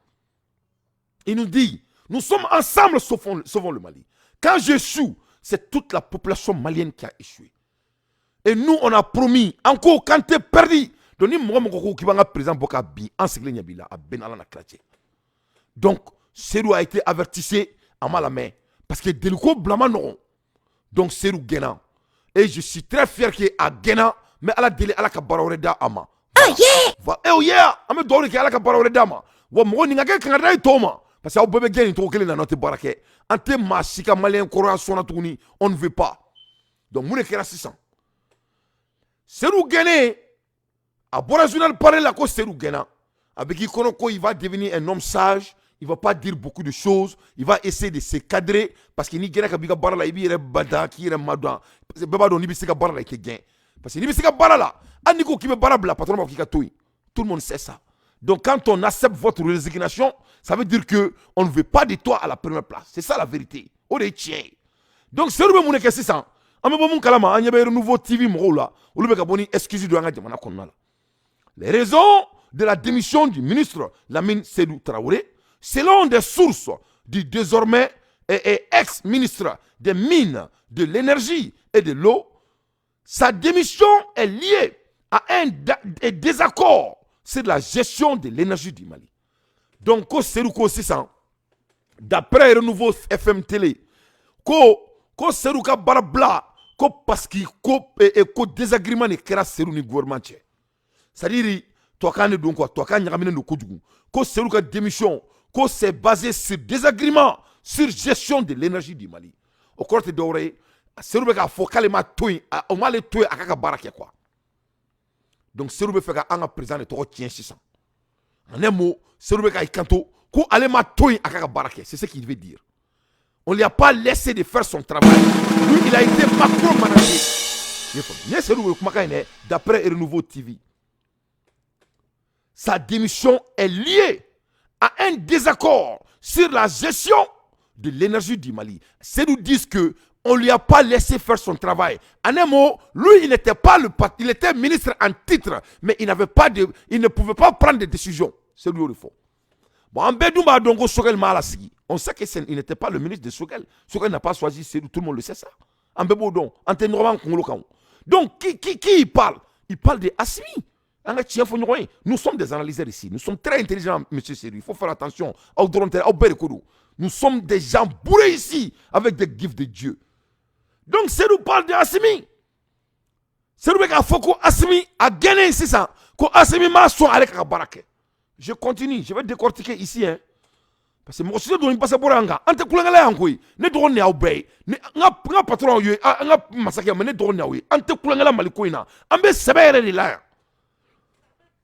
Speaker 1: Il nous dit: nous sommes ensemble, sauvons, sauvons le Mali. Quand j'échoue, c'est toute la population malienne qui a échoué. Et nous, on a promis encore quand t'es perdu. Donc ni mɔgɔ mɔgɔ ko k'i b'an ka président bɔ ka bin, an sigilen ɲɛ b'i la, a bɛɛ n'Ala na kira cɛ. Donc Seydou a été avertissé, a ma lamɛn, parce que deliko bila ma nɔgɔn. Donc Seydou gɛnna et je suis très fier que a gɛnna. N bɛ Ala deli, Ala ka baara wɛrɛ d'a ma. Oh yeah, eh oh yeah. An bɛ dugawu de kɛ, Ala ka baara wɛrɛ d'a ma. Wa mɔgɔ nin ka kɛ kangarida ye tɔw ma, parce que aw bɛɛ bɛ gɛn nin cogo kelen na, n'aw tɛ baara kɛ. An tɛ maa si ka Maliyɛn kɔrɔya sɔnna tuguni, on ne veut pas. Donc mun de kɛra sisan? Seydou gɛnnen, a bɔra journal parlé la ko Seydou gɛnna. A bɛ k'i kɔnɔ ko il va devenir un homme sage, il va pas dire beaucoup de choses, il va essayer de se cadrer, parce que n'i gɛnna ka b'i ka baara la, i b'i yɛrɛ bada k'i yɛrɛ madɔn, parce que bɛɛ b'a dɔn n'i bɛ se ka baara la, i tɛ gɛn, parce que n'i bɛ se ka baara la, hali n'i ko k'i bɛ baara bila, patron b'a fɔ k'i ka to yen. Tout le monde sait ça. Donc quand on accepte votre résignation, ça veut dire que on ne veut pas de toi à la première place. C'est ça la vérité. O de ye tiɲɛ ye. Donc Seydou bɛ mun de kɛ sisan? An bɛ bɔ mun kalama? An ɲɛ bɛ Renouveau TV mɔgɔw la, olu bɛ ka bɔ ni excuse dɔ an ka jamana kɔnɔna la. Les raisons de la démission du ministre Lamine Seydou Traoré, selon des sources du désormais ex-ministre des Mines, de l'Énergie et de l'Eau, sa démission est liée à un désaccord sur la gestion de l'énergie du Mali. Donc, ko Seydou ko sisan, d'après Renouveau FM Télé, ko Seydou ka baara bila ko parce que ko désagrément de kɛra Seydou ni gouvernement cɛ. C'est-à-dire tubabukan de don quoi, tubabukan ɲagaminen don kojugu. Ko Seydou ka démission, ko c'est basé sur désagrément sur gestion de l'énergie du Mali. O kɔrɔ tɛ dɔwɛrɛ ye, Seydou bɛ k'a fɔ k'ale ma to yen, o m'ale to yen a k'a ka baara kɛ quoi. Donc Seydou bɛ fɛ ka an ka président de tɔgɔ tiɲɛ sisan. En un mot, Seydou bɛ k'a kanto ko ale ma to yen a k'a ka baara kɛ. C'est ce qu'il veut dire. On lui a pas laissé de faire son travail. Lui, il a été macro-managé. Nin ye Seydou ye kumakan in dɛ, d'après Renouveau TV. Sa démission est liée à un désaccord sur la gestion de l'énergie du Mali. Seydou disent que on lui a pas laissé faire son travail. En un mot, lui, il n'était pas le il était ministre en titre, mais il n'avait pas de, il ne pouvait pas prendre de décision. C'est lui le fond. Bon, en bɛɛ dun b'a dɔn ko Choguel m'a lasigi. On sait que il n'était pas le ministre de Choguel. Choguel n'a pas choisi Seydou, tout le monde le sait ça. En bɛɛ b'o dɔn. An tɛ ɲɔgɔn kunkolo kan. Donc, qui il parle? Il parle de Assimi. Nous sommes des analyseurs ici. Nous sommes très intelligents, monsieur Seydou. Il faut faire attention. Nous sommes des gens bourrés ici avec des gifs de Dieu. Donc Seydou parle de Assimi. Seydou bɛ k'a fɔ ko Assimi a gɛnnen sisan, ko Assimi m'a sɔn ale ka baara kɛ. Je continue, je vais décortiquer ici, hein. Parce que mɔgɔ si tɛ don ni passeport yan kan. An tɛ kulonkɛ yan koyi. Ne dɔgɔnin de y'aw bɛɛ ye. Ne n ka patron ye, an ka masakɛ, mais ne dɔgɔnin de y'aw ye. An tɛ kulonkɛ la Mali ko in na. An bɛ sɛbɛ yɛrɛ de la yan.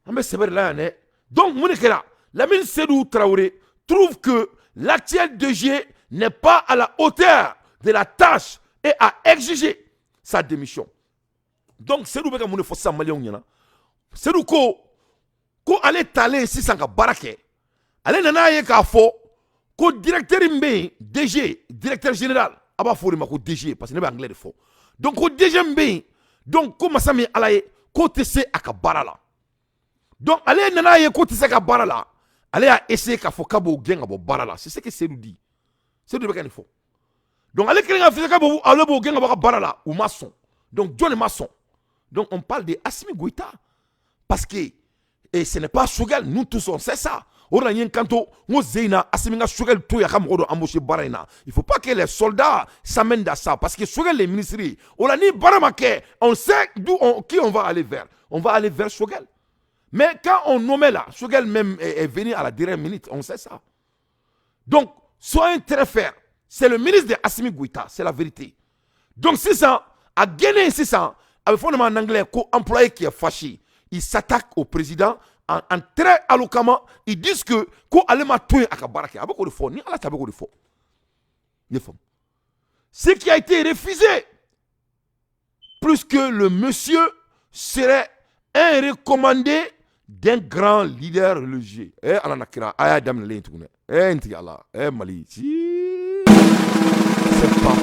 Speaker 1: An bɛ sɛbɛ de la yan dɛ. Donc mun de kɛra? Lamine Seydou Traoré trouve que l'actuel DG n'est pas à la hauteur de la tâche et a exigé sa démission. Donc Seydou bɛ ka mun de fɔ sisan maliyɛnw ɲɛna? Seydou ko ko ale talen sisan ka baara kɛ, ale nana ye k'a fɔ ko directeur min bɛ yen, DG, directeur général, a b'a fɔ o de ma ko DG parce que ne bɛ anglais de fɔ. Donc ko DG min bɛ yen, donc ko masa min ala ye, k'o tɛ se a ka baara la. Donc ale nana ye k'o tɛ se ka baara la, ale y'a essayé k'a fɔ k'a b'o gɛn ka bɔ baara la. C'est ce que Seydou dit. Seydou bɛ ka nin fɔ. Donc ale kelen ka fɔ k'a b'o, ale b'o gɛn ka bɔ a ka baara la, u ma sɔn. Donc jɔn de ma sɔn? Donc on parle de Assimi Goïta, parce que et ce n'est pas Choguel, nous tous on sait ça. O de la n ye n kanto n ko Zeyina, Assimi ka Choguel to yen, a ka mɔgɔ dɔ embaucher baara in na. Il faut pas que les soldats s'amènent à ça, parce que Choguel est ministre. O la ni baara ma kɛ, on sait d'où on, qui on va aller vers. On va aller vers Choguel. Mais quand on nommait là, Choguel même est venu à la dernière minute, on sait ça. Donc soyez très fiers, c'est le ministre de Assimi Goïta, c'est la vérité. Donc sisan a gɛnnen sisan, a bɛ fɔ o ma en anglais ko employé qui est fâché, il s'attaque au président en très éloquemment. Ils disent que ko ale ma to yen a ka baara kɛ. A bɛ k'o de fɔ ni ala ta, bɛ k'o de fɔ. I ye faamu? Ce qui a été refusé, plus que le monsieur serait un recommandé d'un grand leader religieux. Eh ala na kira, a y'a daminɛlen tuguni dɛ. Eh n tigi ala, eh Mali si, c'est pas.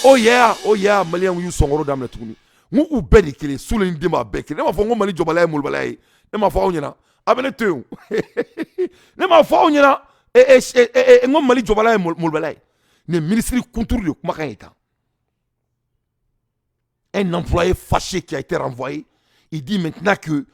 Speaker 1: Oh yeah, oh yeah, maliyɛnw y'u sɔnkɔrɔ daminɛ tuguni. N ko u bɛɛ de kelen, Sule ni Denba bɛɛ kelen. Ne m'a fɔ n ko Mali jɔbaliya ye molobaliya ye. Ne m'a fɔ aw ɲɛna, a bɛ ne to yen. Ne m'a fɔ aw ɲɛna n ko Mali jɔbaliya ye molobaliya ye. Nin minisiri kunturu de kumakan ye tan. Un employé fâché qui a été renvoyé, il dit maintenant que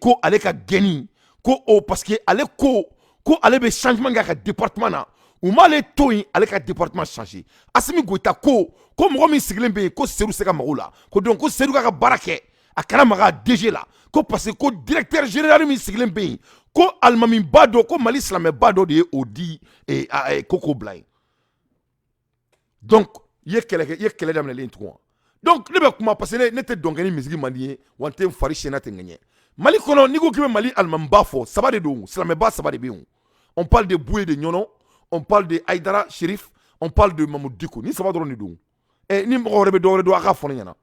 Speaker 1: ko ale ka gɛnni ko o parce que ale ko ko ale bɛ changement kɛ a ka département na, u m'ale to yen ale ka département changer. Assimi Goïta ko ko mɔgɔ min sigilen bɛ yen, ko Seydou se ka mago la, ko donc ko Seydou ka baara kɛ, a kana maga DG la, ko parce que ko directeur général min sigilen bɛ yen, ko alimamiba dɔ, ko Mali silamɛba dɔ de ye o di ko k'o bila yen. Donc i ye kɛlɛ kɛ, i ye kɛlɛ daminɛlen tugun. Donc ne bɛ kuma parce que ne tɛ dɔn kɛ ni misiri man di ye, wa n tɛ n fari siyɛnna tɛ ŋɛɲɛ. Mali kɔnɔ, n'i ko k'i bɛ Mali alimamiba fɔ, saba de don, silamɛba saba de bɛ yen. On parle de Bouye de Ɲɔnɔ, on parle de Aïdara Chérif, on parle de Mahmoud Dicko. Ni saba dɔrɔn de don. Ni mɔgɔ wɛrɛ bɛ dɔ wɛrɛ dɔn, a k'a fɔ ne ɲɛna.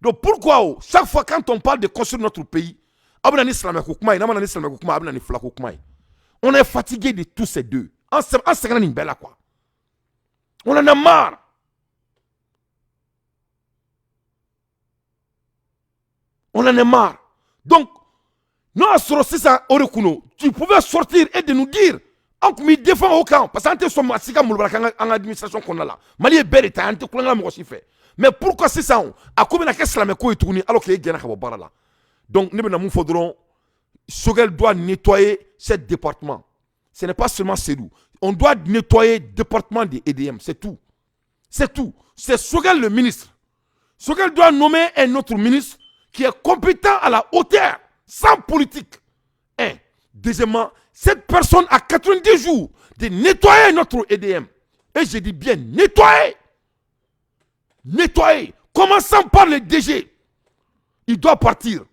Speaker 1: Donc pourquoi o chaque fois quand on parle de construire notre pays, a bɛ na ni silamɛko kuma ye, n'a ma na ni silamɛko kuma, a bɛ na ni filako kuma ye? On est fatigué de tous ces deux. An sɛgɛnna nin bɛɛ la quoi, on en a marre, on en est marre. Donc n'o y'a sɔrɔ sisan o de kun don, tu pouvais sortir et de nous dire, an tun b'i défend o kan, parce que an tɛ sɔn maa si ka molobala k'an ka an ka administration kɔnɔna la. Mali ye bɛɛ de ta ye, an tɛ kulonkɛ la mɔgɔ si fɛ. Mais pourquoi sisan a ko bɛna kɛ silamɛ ko ye tuguni, alors que e gɛnna ka bɔ baara la? Donc ne bɛna mun fɔ dɔrɔn? Choguel doit nettoyer ce département. Ce n'est pas seulement Seydou, on doit nettoyer département de EDM, c'est tout, c'est tout. C'est Choguel le ministre. Choguel doit nommer un autre ministre qui est compétent à la hauteur, sans politique. Un. Deuxièmement, cette personne a 90 jours de nettoyer notre EDM. Et je dis bien nettoyer. Nettoyer. Commençant par le DG. Il doit partir.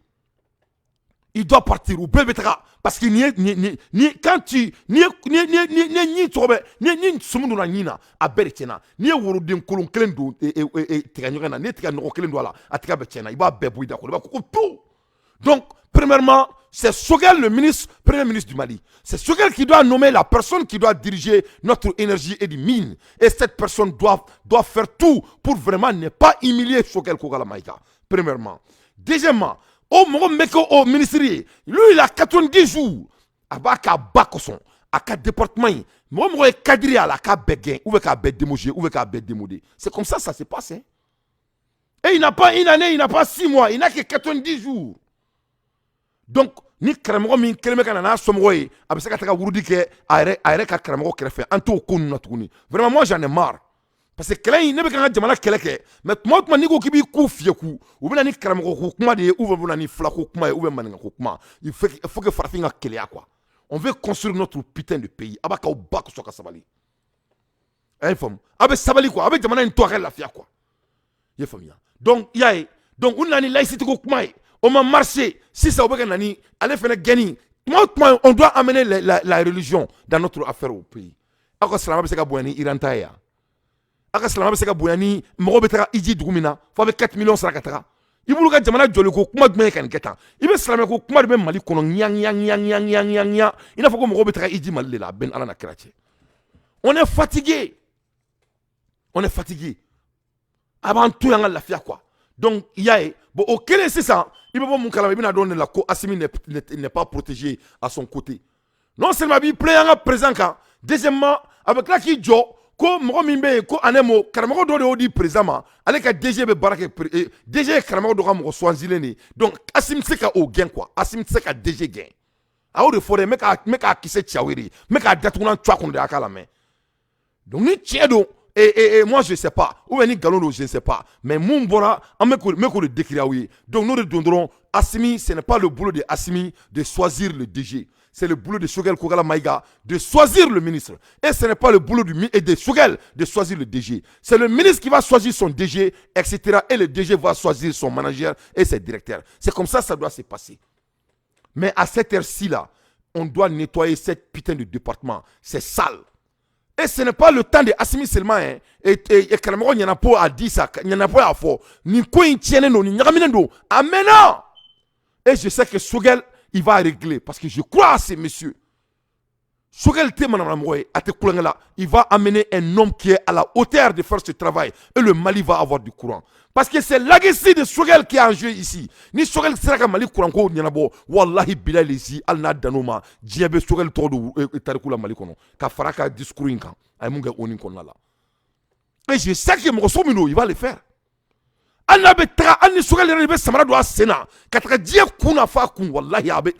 Speaker 1: Il doit partir. Ou bɛɛ bɛ taga. Parce que ni quand tu ni ni tɔgɔ bɛ ni sumu donna ɲin na, a bɛɛ de tiɲɛna. N'i ye woroden kolon kelen don tigɛ ɲɔgɔn na, n'i ye tigɛ nɔgɔ kelen don a la, a tigɛ bɛɛ tiɲɛna. I b'a bɛɛ bɔ i da kɔnɔ, i b'a ko tout. Donc premièrement, c'est Choguel le ministre, premier ministre du Mali. C'est Choguel qui doit nommer la personne qui doit diriger notre énergie et du mine. Et cette personne doit faire tout pour vraiment ne pas humilier Choguel Kokalla Maïga. Premièrement. Deuxièmement, o mɔgɔ min bɛ kɛ o ministre ye, lui il a 90 jours, a b'a k'a ba kosɔn a ka département in, mɔgɔ mɔgɔ ye cadre ye a la, a k'a bɛɛ gɛn ou bien k'a bɛɛ démoger ou bien k'a bɛɛ démoder. C'est comme ça ça se passe, hein. Et il n'a pas une année, il n'a pas 6 mois, il n'a que 90 jours. Donc ni karamɔgɔ min kelen bɛ ka na n'a somɔgɔ ye, a bɛ se ka taga wurudi kɛ a yɛrɛ ka karamɔgɔ kɛrɛfɛ. An t'o ko ninnu na tuguni. Vraiment, moi j'en ai marre, parce que kɛlɛ in, ne bɛ ka n ka jamana kɛlɛ kɛ, mais tuma o tuma n'i ko k'i b'i ku fiyɛku, u bɛ na ni karamɔgɔ ko kuma de ye, ou bien u bɛ na ni filako kuma ye, ou bien maninkako kuma. Il faut que farafin ka keleya quoi. On veut construire notre putain de pays. A b'a k'aw ba kosɔn ka sabali. A ye faamu, a bɛ sabali quoi, a bɛ jamana in to a ka lafiya quoi. I ye faamuya? Donc i y'a ye, donc u nana ni laïcité ko kuma ye, o ma marché. Sisan u bɛ ka na ni ale fana gɛnni. Tuma o tuma on doit amener la religion dans notre affaire au pays. Aw ka silamɛ bɛ se ka bonya ni Iran ta ye yan? A ka silamɛ bɛ se ka bonya ni mɔgɔ bɛ taga hiji dugu min na fo a bɛ 4 millions sara ka taga. I bolo ka jamana jɔli ko kuma jumɛn ye ka nin kɛ tan? I bɛ silamɛ ko kuma de bɛ Mali kɔnɔ ɲa ɲa ɲa ɲa ɲa ɲa ɲa, i n'a fɔ ko mɔgɔw bɛ taga hiji Mali de la. A bɛɛ ni Ala na kira cɛ, on est fatigué, on est fatigué. A b'an to yan ka lafiya quoi. Donc i y'a ye, bon, o kɛlen sisan, i bɛ bɔ mun kalama? I bɛna dɔn de la ko Assimi n'est pas protégé à son côté. Non seulement a b'i plaint an ka président kan, deuxièmement, a bɛ tila k'i jɔ ko mɔgɔ min bɛ yen ko anemo karamɔgɔ dɔ de y'o di président ma. Ale ka DG bɛ baara kɛ, DG ye karamɔgɔ dɔ ka mɔgɔ choisilen de ye. Donc Assimi tɛ se ka o gɛn quoi, Assimi tɛ se ka DG gɛn. A y'o de fɔ dɛ. N bɛ k'a kisɛ ci aw ye de, n bɛ k'a datugulan cu a kɔnɔ de, a k'a lamɛn. Donc ni tiɲɛ don et moi je sais pas, ou bien ni nkalon don, je ne sais pas, mais mun bɔra, an bɛ k'o de décrire aw ye. Donc n'o de don dɔrɔn, Assimi, ce n'est pas le boulot de Assimi de choisir le DG, c'est le boulot de Choguel Kokalla Maïga de choisir le ministre. Et ce n'est pas le boulot et de Choguel de choisir le DG. C'est le ministre qui va choisir son DG, etc. Et le DG va choisir son manager et ses directeurs. C'est comme ça que ça doit se passer. Mais à cette heure-ci là, on doit nettoyer cette putain de département. C'est sale. Et ce n'est pas le temps de Assimi seulement. Hein. Et Karamɔgɔ Ɲanapo a dit ça. Ɲanapo y'a fɔ. Nin ko in tiɲɛnen don, nin ɲagaminen don. A mɛnna. Et je sais que Choguel, il va régler. Parce que je crois à ces messieurs. Choguel tɛ manamana mɔgɔ ye, a tɛ kulonkɛ la. Il va amener un homme qui est à la hauteur de faire ce travail. Et le Mali va avoir du courant. Parce que c'est legacy de Choguel qui est en jeu ici. Ni Choguel sera ka Mali courant ko ɲɛnabɔ, wallahi bilahi lezi, hali n'a dan'o ma, diɲɛ bɛ Choguel tɔgɔ don tariku la Mali kɔnɔ. Ka fara a ka discours in kan. A ye mun kɛ ONU kɔnɔna la. Et je sais que mɔgɔ sugu min don, il va le faire. Hali n'a bɛ taga, hali ni Choguel yɛrɛ de bɛ samara don a sen na ka taga diɲɛ kun na f'a kun, wallahi a bɛ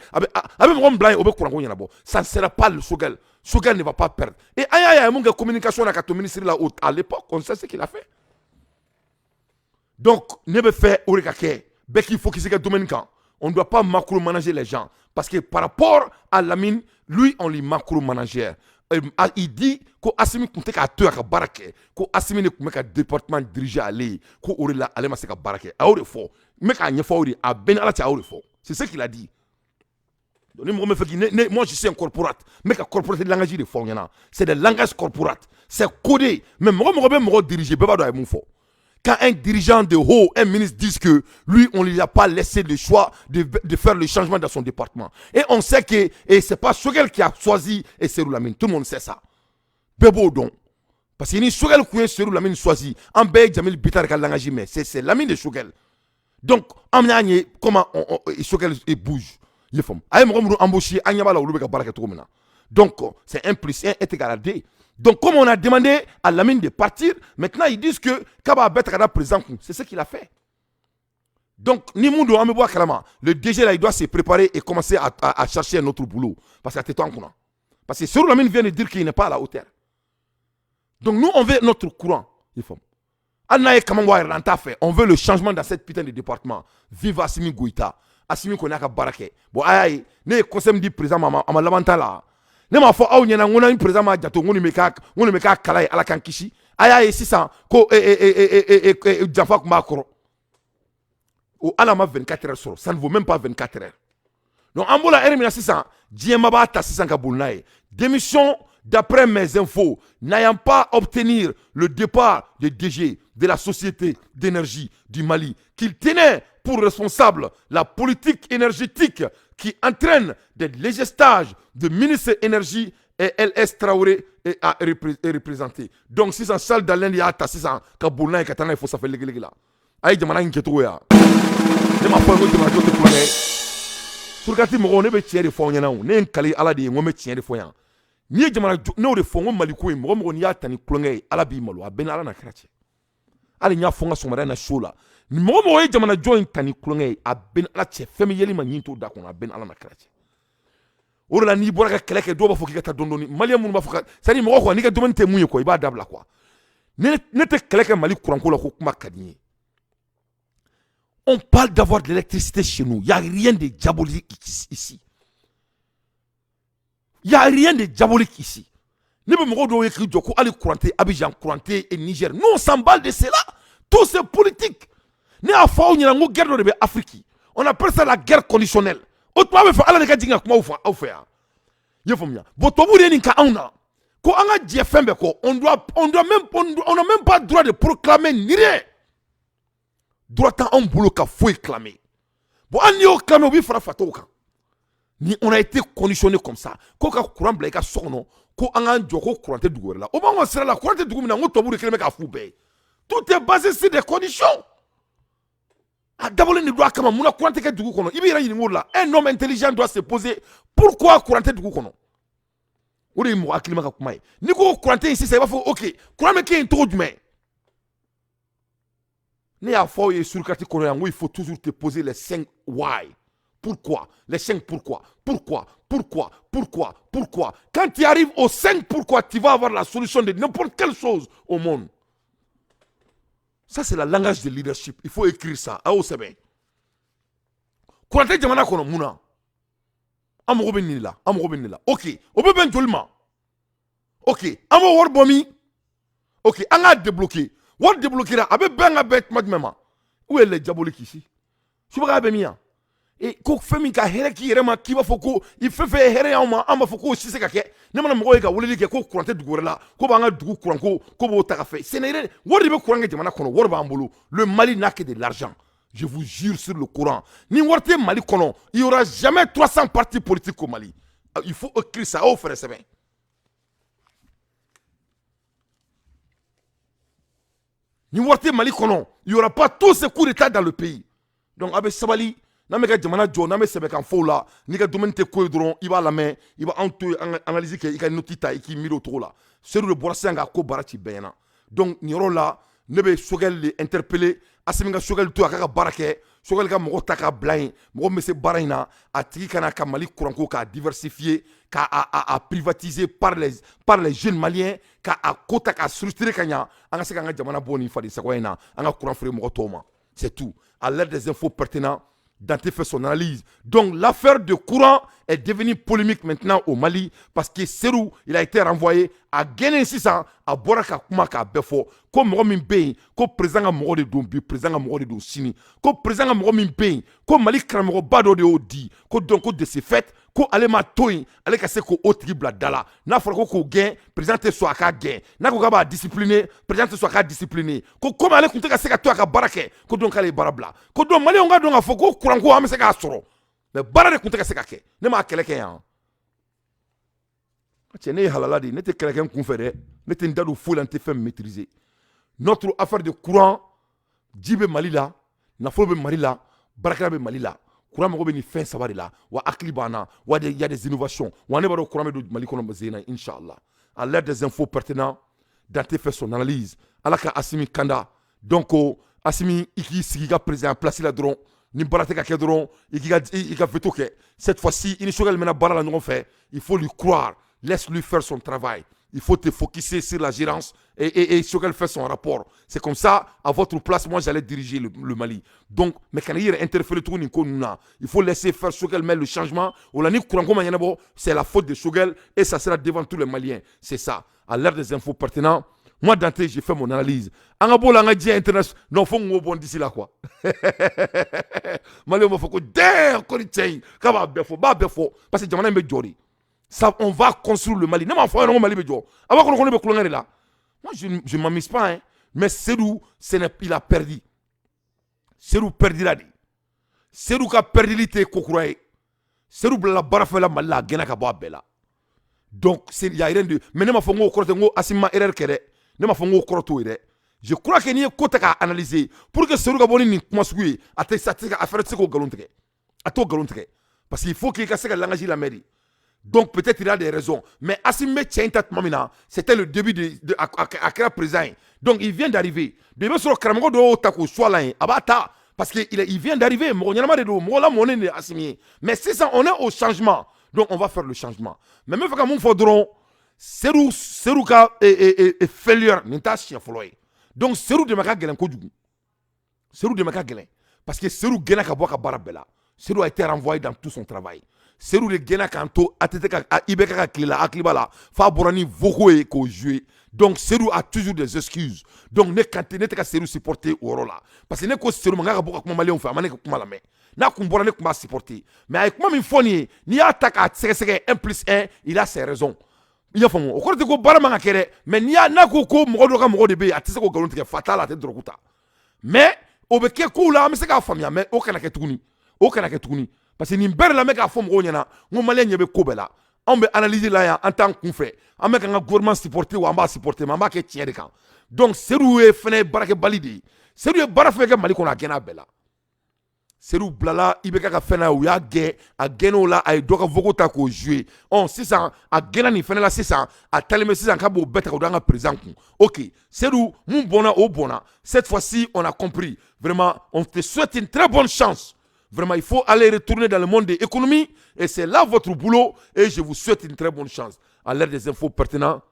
Speaker 1: mɔgɔ min bila yen, o bɛ courant ko ɲɛnabɔ. Ça ne sera pas le Choguel. Choguel ne va pas perdre. Et an y'a ye, a ye mun kɛ communication na ka to ministre la à l'époque, on sait ce qu'il a fait. Donc ne bɛ fɛ o de ka kɛ, bɛɛ k'i focus ka domaine kan. On ne doit pas macro-manager les gens, parce que par rapport à Lamine, lui, on lui macro-manager. Il dit ko Assimi tun tɛ k'a to yen a ka baara kɛ, ko Assimi de tun bɛ ka département diriger ale ye, ko o de la ale ma se ka baara kɛ. A y'o de fɔ, n bɛ k'a ɲɛfɔ aw de, a bɛɛ ni Ala cɛ, a y'o de fɔ. C'est ce qu'il a dit. Donc ni mɔgɔ min fɛ k'i ne, moi je suis un corporate, n bɛ ka corporate langage de fɔ aw ɲɛna. C'est des langages corporate, c'est codé. Mais mɔgɔ mɔgɔ bɛ mɔgɔ diriger, bɛɛ b'a dɔn a ye mun fɔ. Quand un dirigeant de haut, un ministre dit que lui, on ne lui a pas laissé le choix de faire le changement dans son département. Et on sait que et c'est pas Choguel qui a choisi et Seydou Lamine. Tout le monde sait ça. Bɛɛ b'o dɔn. Parce que ni Choguel kun ye Seydou Lamine choisi, an bɛɛ ye Jamil Bittar ka langage mɛn. C'est l'ami de Choguel. Donc, an y'a ye comment Choguel bouge. I ye faamu? A ye mɔgɔ minnu embauché, an ɲɛ b'a la olu bɛ ka baara kɛ cogo min na. Donc, c'est 1 plus 1 est égal à 2. Donc, comme on a demandé à Lamine de partir, maintenant ils disent que k'a b'a bɛɛ ta ka da président kun. C'est ce qu'il a fait. Donc, ni mun don, an bɛ bɔ a kalama. Le DG là, il doit se préparer et commencer à chercher un autre boulot. Parce que a tɛ to an kunna. Parce que Seydou Lamine vient de dire qu'il n'est pas à la hauteur. Donc nous, on veut notre courant. Il faut. Hali n'a ye kaman bɔ a yɛrɛ la, an t'a fɛ. On veut le changement dans cette putain de département. Vive Assimi Goïta. Assimi kɔni y'a ka baara kɛ. Bon, a y'a ye, ne ye conseil min di président ma, a ma laban ta la. Ne m'a fɔ aw ɲɛna n ko ni président m'a janto, n ko nin bɛ k'a kala ye, Ala k'an kisi. A y'a ye sisan ko janfa tun b'a kɔrɔ. O hali a ma 24 heures sɔrɔ, ça ne vaut même pas 24 heures. Donc an bɔra heure min na sisan, diɲɛma b'a ta sisan ka boli n'a ye. Démission, d'après mes infos, n'ayant pas obtenu le départ de DG de la Société d'énergie du Mali, qu'il tenait pour responsable la politique énergétique qui entraîne des délestages de ministre énergie et LS Traoré et a représenté. Donc sisan Charles Dalein y'a ta sisan ka boli n'a ye ka taa n'a ye fo sanfɛ legelege la. A ye jamana in kɛcogo ye wa? Ne m'a fɔ ko jamanadenw tɛ kulonkɛ ye. Surkati mɔgɔw, ne bɛ tiɲɛ de fɔ aw ɲɛna o. Ne ye n kali Ala de ye n ko n bɛ tiɲɛ de fɔ yan. N'i ye jamana, ne y'o de fɔ n ko Mali ko in, mɔgɔ mɔgɔ n'i y'a ta ni kulonkɛ ye, Ala b'i malo. A bɛɛ ni Ala n'a kira cɛ. Hali n y'a fɔ n ka sɔgɔmada in na so la, mɔgɔ mɔgɔ ye jamana jɔ in ta ni kulonkɛ ye, a bɛɛ ni Ala cɛ, fɛn bɛ yɛlɛ ma ɲin t'o da kɔnɔ. A bɛɛ ni Ala n'a kira cɛ. O de la n'i bɔra ka kɛlɛ kɛ, dɔw b'a fɔ k'i ka taa dɔɔni dɔɔni. Maliyɛn minnu b'a fɔ ka, c'est à dire mɔgɔ quoi, n'i ka domaine tɛ mun ye quoi, i b'a dabila quoi. Ne tɛ kɛlɛ kɛ Mali kuranko la ko kuma ka di n ye. On parle d'avoir de l'électricité chez nous. Il n'y a rien de diabolique ici. Il n'y a rien de diabolique ici. Ne bɛ mɔgɔw dɔw ye k'i jɔ ko hali courant tɛ Abidjan, courant tɛ Niger. Nous, on s'emballe de cela. Tout c'est politique. Ne y'a fɔ aw ɲɛna n ko guerre dɔ de bɛ Afrique. On appelle ça la guerre conditionnelle. O tuma a bɛ fɛ Ala de ka jigin ka kumaw fɔ aw fɛ yan. I y'a faamuya? Bon, tubabuw de ye nin kɛ anw na. Ko an ka jɛ fɛn bɛɛ kɔ, on doit même, on n'a même pas droit de proclamer ni rien. Droit t'anw bolo ka foyi clamer. Bon, hali n'i y'o clamer, u b'i fara fatɔw kan. Ni on a été conditionné comme ça, ko ka courant bila i ka so kɔnɔ, ko an k'an jɔ ko courant tɛ dugu wɛrɛ la. O b'anw ka sira la, courant tɛ dugu min na, n ko tubabuw de kɛlen bɛ k'a f'u bɛɛ ye. Tout est basé sur des conditions. A dabɔlen de don a kama. Munna courant tɛ kɛ dugu kɔnɔ? I b'i yɛrɛ ɲininka o la. Un homme intelligent doit se poser: pourquoi courant tɛ dugu kɔnɔ? O de ye mɔgɔ hakilima ka kuma ye. N'i ko courant tɛ yen sisan, i b'a fɔ ok, courant bɛ kɛ yen cogo jumɛn? Ne y'a fɔ aw ye sur carte kɔnɔ yan, ko il faut toujours te poser les cinq why. Pourquoi? Les cinq pourquoi. Pourquoi? Pourquoi? Pourquoi? Pourquoi? Quand tu arrives aux cinq pourquoi, tu vas avoir la solution de n'importe quelle chose au monde. Ça, c'est le langage de leadership. Il faut écrire ça. Ah, c'est bien. Courant tɛ jamana kɔnɔ, mun na? An mago bɛ nin de la, an mago bɛ nin de la. Ok, o bɛ bɛn joli ma? Ok, an b'o wari bɔ min? Ok, an k'a débloquer. Wari débloquer la, a bɛ bɛn ka bɛn tuma jumɛn ma? Où est le diabolique ici? Subaga bɛ min yan? E ko fɛn min ka hɛrɛ k'i yɛrɛ ma, k'i b'a fɔ ko i fɛn fɛn ye hɛrɛ y'anw ma, an b'a fɔ k'o si se ka kɛ. Ne mana mɔgɔw ye ka weleli kɛ ko courant tɛ dugu wɛrɛ la, ko b'an ka dugu courant ko ko b'o ta ka fɛ. Sɛnɛ wari de bɛ courant kɛ jamana kɔnɔ, wari b'an bolo. Le Mali n'a que de l'argent. Je vous jure sur le Coran. Ni wari tɛ Mali kɔnɔ, il y aura jamais 300 partis politiques au Mali. Il faut écrire ça, aw fɛrɛ sɛbɛn. Ni wari tɛ Mali kɔnɔ, il y aura pas tous ces coups d'état dans le pays. Donc a bɛ sabali, n'an bɛ ka jamana jɔ, n'an bɛ sɛbɛkan fɔw la, n'i ka domaine tɛ ko ye dɔrɔn, i b'a lamɛn, i b'anw to yen, an ka analyse kɛ, i ka note ta, i k'i miiri o cogo la. Seydou de bɔra sisan k'a ko baara ci bɛɛ ɲɛna. Donc nin yɔrɔ la, ne bɛ Choguel de interpeller. Assimi ka Choguel to a ka baara kɛ. Choguel ka mɔgɔ ta k'a bila yen, mɔgɔ min bɛ se baara in na, a tigi kana ka Mali courant ko k'a diversifier, k'a a privatiser par les jeunes maliens, k'a a ko ta k'a structurer ka ɲa, an ka se k'an ka jamana bɔ nin fadensagoya in na, an ka courant feere mɔgɔ tɔw ma. C'est tout. À l'heure des infos pertinentes, Dante fait son analyse. Donc l'affaire de courant est devenue polémique maintenant au Mali parce que Serou, il a été renvoyé à Guinée sisan, a bɔra ka kuma k'a bɛɛ fɔ ko mɔgɔ min bɛ yen, ko président ka mɔgɔ de don bi, président ka mɔgɔ de don sini, ko président ka mɔgɔ min bɛ yen, ko Mali karamɔgɔba dɔ de y'o di, ko donc ko de ce fait ko ale ma to yen, ale ka se k'o tigi bila da la. N'a fɔra ko k'o gɛn, président tɛ sɔn a k'a gɛn. N'a ko k'a b'a discipliner, président tɛ sɔn a k'a discipliner. Ko komi ale tun tɛ ka se ka to a ka baara kɛ, ko donc k'ale ye baara bila. Ko donc maliyɛnw ka dɔn k'a fɔ ko courant ko an bɛ se k'a sɔrɔ, mais baara de tun tɛ ka se ka kɛ. Ne m'a kɛlɛ kɛ yan, cɛ, ne ye halala de ye, ne tɛ kɛlɛ kɛ n kun fɛ dɛ, ne tɛ n da don foyi la, n tɛ fɛn maîtriser. Notre affaire de courant, ji bɛ Mali la, nafolo bɛ Mali la, baarakɛla bɛ Mali la. Courant mago bɛ nin fɛn saba de la. Wa hakili b'an na, wa il y a des innovations. Wa ne b'a dɔn courant bɛ don Mali kɔnɔ sen na, inchallah. À l'heure des infos pertinentes, Dante fait son analyse. Ala ka Assimi kanda. Donc Assimi, i k'i sigi i ka président place la dɔrɔn. Ni baara tɛ ka kɛ dɔrɔn, i k'i ka i ka veto kɛ. Cette fois-ci, i ni Choguel mɛna baara la ɲɔgɔn fɛ, il faut lui croire, laisse-lui faire son travail. Il faut te focuser sur la gérance et Choguel fait son rapport. C'est comme ça, à votre place, moi j'allais diriger le Mali. Donc, mais quand il interfère tout il faut laisser faire Choguel, mais le changement. C'est la faute de Choguel et ça sera devant tous les Maliens. C'est ça. À l'heure des infos pertinentes, moi Dante, j'ai fait mon analyse. An ka bɔ la, an ka diɲɛ international. Non, faut n k'o bɔ d'ici là quoi. Maliyɛnw b'a fɔ ko damn, ko ni cɛ in k'a b'a bɛɛ fɔ, b'a bɛɛ fɔ parce que jamana in bɛ jɔ de. Ça, on va construire le Mali. Ne m'a fɔ aw ɲɛna ko Mali bɛ jɔ. A b'a kɔnɔ ko ne bɛ kulonkɛ de la. Moi, je m'amuse pas, hein. Mais Seydou, il a perdu. Seydou perdira de. Seydou ka perdili tɛ ko kura ye. Seydou bilala baara fɛn la Mali la, a gɛnna ka bɔ a bɛɛ la. Donc, il y a rien de. Mais ne m'a fɔ n ko kɔrɔ tɛ n ko Assimi ma erreur kɛ dɛ. Ne m'a fɔ n ko kɔrɔ t'o ye dɛ. Je crois que n'i ye ko ta k'a analyser pour que Seydou ka bɔ ni nin kuma sugu ye, a tɛ a tɛ se a fɛnɛ tɛ se k'o nkalon tigɛ. A t'o nkalon tigɛ. Parce qu'il faut qu'il ka se ka langage lamɛn de. Donc peut-être il a des raisons. Mais Assimi bɛ cɛ in ta tuma min na, c'était le début de a kɛra président ye. Donc il vient d'arriver. Donc i bɛ sɔrɔ karamɔgɔ dɔw y'o ta k'o su a la yen, a b'a ta parce que il vient d'arriver. Mɔgɔ ɲɛnama de don, mɔgɔ lamɔnen de ye Assimi ye. Mais sisan on est au changement. Donc on va faire le changement. Mais n bɛ fɛ ka mun fɔ dɔrɔn, Seydou ka failure nin t'a siɲɛ fɔlɔ ye. Donc Seydou dɛmɛ ka gɛlɛn kojugu. Seydou dɛmɛ ka gɛlɛn parce que Seydou gɛnna ka bɔ a ka baara bɛɛ la. Seydou a été renvoyé dans tout son travail. Seydou de gɛnna k'an to ATT ka IBK ka tile la, hakili b'a la, f'a bɔra ni vocaux ye k'o jouer. Donc Seydou a toujours des excuses. Donc ne kan tɛ ne tɛ ka Seydou supporter o yɔrɔ la parce que ne ko Seydou ma k'a ka bɔ ka kuma maliyɛnw fɛ, a ma ne ka kuma lamɛn. N'a kun bɔra, ne tun b'a supporter. Mais a ye kuma min fɔ nin ye, n'i y'a ta k'a sɛgɛsɛgɛ 1 plus 1, il a ses raisons. I y'a faamu, o kɔrɔ tɛ ko baara man ka kɛ dɛ, mais n'i y'a n'a ko ko mɔgɔ dɔ ka mɔgɔ de bɛ yen, a tɛ se k'o nkalon tigɛ. Fa t'a la, a tɛ dɔrɔgu ta, mais o bɛ kɛ kow la, an bɛ se k'a faamuya, mais o kana kɛ tuguni, o kana kɛ tuguni, parce que nin bɛɛ de la n bɛ k'a fɔ mɔgɔw ɲɛna n ko maliyɛn ɲɛ bɛ ko bɛɛ la. Anw bɛ analyse la yan, an t'an kun fɛ. An bɛ k'an ka gouvernement supporter wa, an b'a supporter, mais an b'a kɛ tiɲɛ de kan. Donc Seydou ye fɛnɛ baarakɛbali de ye. Seydou ye baara fɛn kɛ Mali kɔnɔ, a gɛnna a bɛɛ la. Seydou bilala IBK ka fɛn na, u y'a gɛn. A gɛnn'o la, a ye dɔ ka vogo ta k'o jouer. Ɔ sisan a gɛnna nin fɛnɛ la. Sisan a talen bɛ sisan k'a b'o bɛɛ ta k'o d'an ka président kun. Ok Seydou, mun bɔnna, o bɔnna. Cette fois-ci, on a compris. Vraiment, on te souhaite une très bonne chance. Vraiment, il faut aller retourner dans le monde de l'économie et c'est là votre boulot et je vous souhaite une très bonne chance. À l'ère des infos pertinentes,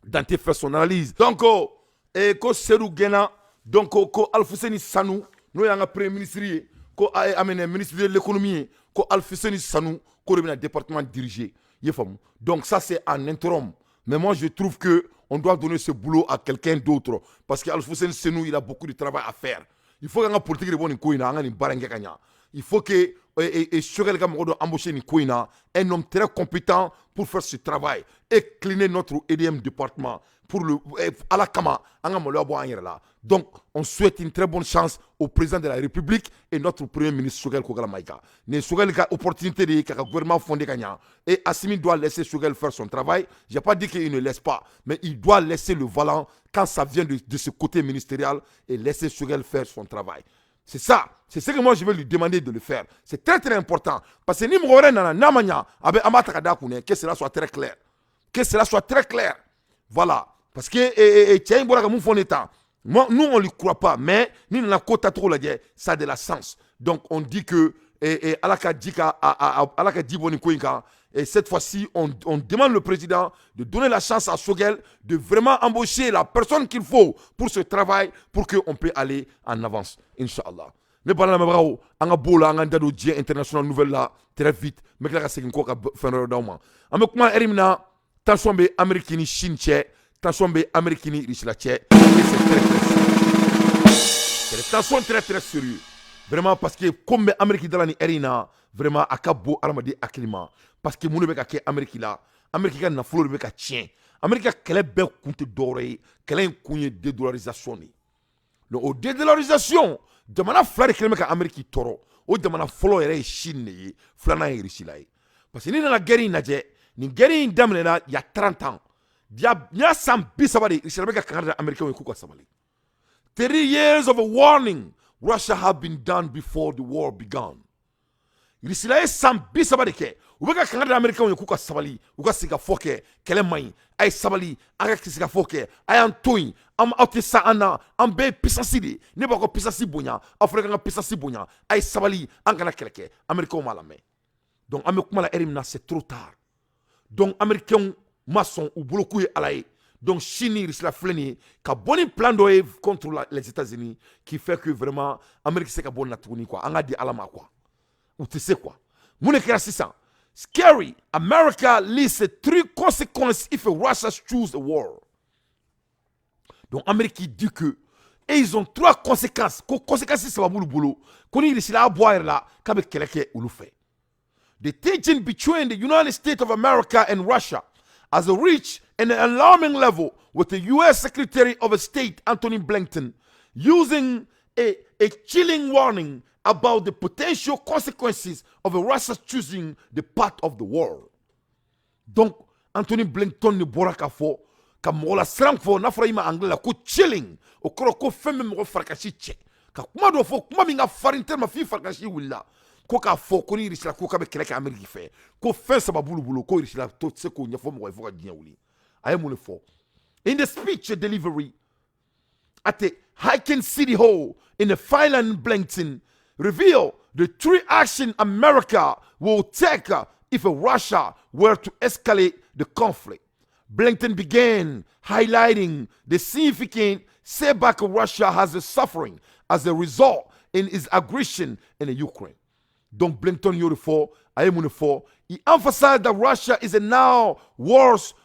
Speaker 1: Dante fait son analyse. Donc, oh, et ko Seydou gɛnna, donc ko Alfousseni Sanou, n'o y'an ka premier ministre ye, ko amene ministre de l'économie ye, ko Alfousseni Sanou ko de bɛna département diriger. I ye faamu? Donc ça, c'est un interim. Mais moi, je trouve que on doit donner ce boulot à quelqu'un d'autre parce que Alfousseni Sanou, il a beaucoup de travail à faire. Il faut qu'an ka politique de bɔ nin ko in na, an ka nin baara in kɛ ka ɲa. Il faut que et Choguel ka mɔgɔ dɔ embaucher nin ko in na, un homme très compétent pour faire ce travail et cleaner notre EDM département pour le ala kama, an ka maloya bɔ an yɛrɛ la. Donc on souhaite une très bonne chance au président de la République et notre premier ministre Choguel Kokalla Maïga. Nin Choguel ka opportunité de ye k'a ka gouvernement fondé ka ɲa et Assimi doit laisser Choguel faire son travail. J'ai pas dit qu'il ne laisse pas, mais il doit laisser le volant quand ça vient de ce côté ministériel et laisser Choguel faire son travail. C'est ça. C'est ce que moi je vais lui demander de le faire. C'est très très important. Parce que ni mɔgɔ wɛrɛ nana n'a ma ɲa, a bɛ an b'a ta ka d'a kun dɛ. Que cela soit très clair. Que cela soit très clair. Voilà. Parce que cɛ in bɔra ka mun fɔ ne tan. Moi, nous, on ne lui croit pas. Mais ni nana ko tacogo lajɛ, ça a de la sens. Donc on dit que Ala ka ji ka Ala ka ji bɔ nin ko in kan. Et cette fois-ci, on demande le président de donner la chance à Choguel de vraiment embaucher la personne qu'il faut pour ce travail, pour qu'on puisse aller en avance. Inch'Allah. Ne bala lamɛnbagaw, an ka b'o la, an k'an da don diɲɛ international nouvelle la très vite. N bɛ tila ka segin kɔ ka fɛn wɛrɛ d'aw ma. An bɛ kuma heure min na, tension bɛ Amérique ni Chine cɛ, tension bɛ Amérique ni Russie la cɛ. Et c'est très très sérieux. C'est des tensions très très sérieux. Vraiment, parce que comme bɛ Amérique da la ni heure in na, vraiment a ka bon hadamaden hakili ma. Parce que mun de bɛ ka kɛ Amérique la? Amérique ka nafolo de bɛ ka tiɲɛ. Amérique ka kɛlɛ bɛɛ kun tɛ dɔwɛrɛ ye, kɛlɛ in kun ye dédollarisation de ye. Donc o dédollarisation, jamana fila de kɛlen bɛ ka Amérique tɔɔrɔ. O jamana fɔlɔ yɛrɛ ye Chine de ye, filanan ye Russie la ye. Parce que n'i nana guerre in lajɛ, nin guerre in daminɛna il y a 30 ans. Il y a san 30 de, Russie bɛ ka kangari da Américains ye k'u ka sabali. 30 years of a warning Russia have been done before the war began. Russie ye san 30 de kɛ, u bɛ ka kangari da Américains ye k'u ka sabali, u ka sigikafɔ kɛ, kɛlɛ man ɲi, a ye sabali, a ka sigikafɔ kɛ, a y'an to yen, an aw tɛ sa an na, an bɛɛ ye puissance de ye, ne b'aw ka puissance bonya, aw fana k'an ka puissance bonya, a ye sabali, an kana kɛlɛ kɛ. Américains m'a lamɛn. Donc an bɛ kuma la heure min na, c'est trop tard. Donc Américains ma sɔn, u bolo k'u ye ala ye. Donc Chine ni Russie la filɛ nin ye ka bɔ ni plan dɔ ye contre les États-Unis qui fait que vraiment Amérique se ka bɔ nin na tuguni quoi. An ka di ala ma quoi, u tɛ se quoi. Mun de kɛra sisan? Scary. America lists three consequences if Russia choose a war. Donc Amérique dit que et ils ont trois conséquences, ko conséquences saba b'olu bolo, ko ni Russie la bɔ a yɛrɛ la k'a bɛ kɛlɛ kɛ olu fɛ. The tension between the United States of America and Russia has reached an alarming level, with the U.S. Secretary of State Antony Blinken using a chilling warning about the potential consequences of Russia choosing the path of the war. Donc, Antony Blinken ne bɔra k'a fɔ ka mɔgɔ la siran fɔ, n'a fɔra i ma anglais la ko chilling, o kɔrɔ ko fɛn bɛ mɔgɔ farikasi cɛ, ka kuma dɔ fɔ, kuma min ka farin tellement f'i farikasi wulila, ko k'a fɔ ko ni Russie ko k'a bɛ kɛlɛ kɛ Amérique fɛ, ko fɛn saba b'olu bolo, ko Russie to tɛ se k'o ɲɛfɔ mɔgɔ ye fo ka diɲɛ wuli. A ye mun de fɔ? In the speech delivery at the Helsinki City Hall in the Finland, Blinken revealed the three action America will take if Russia were to escalate the conflict. Blinken began highlighting the significant setback Russia has suffering as a result in its aggression in the Ukraine. Donc Blinken y'o de fɔ. A ye mun de fɔ? He emphasized that Russia is now worse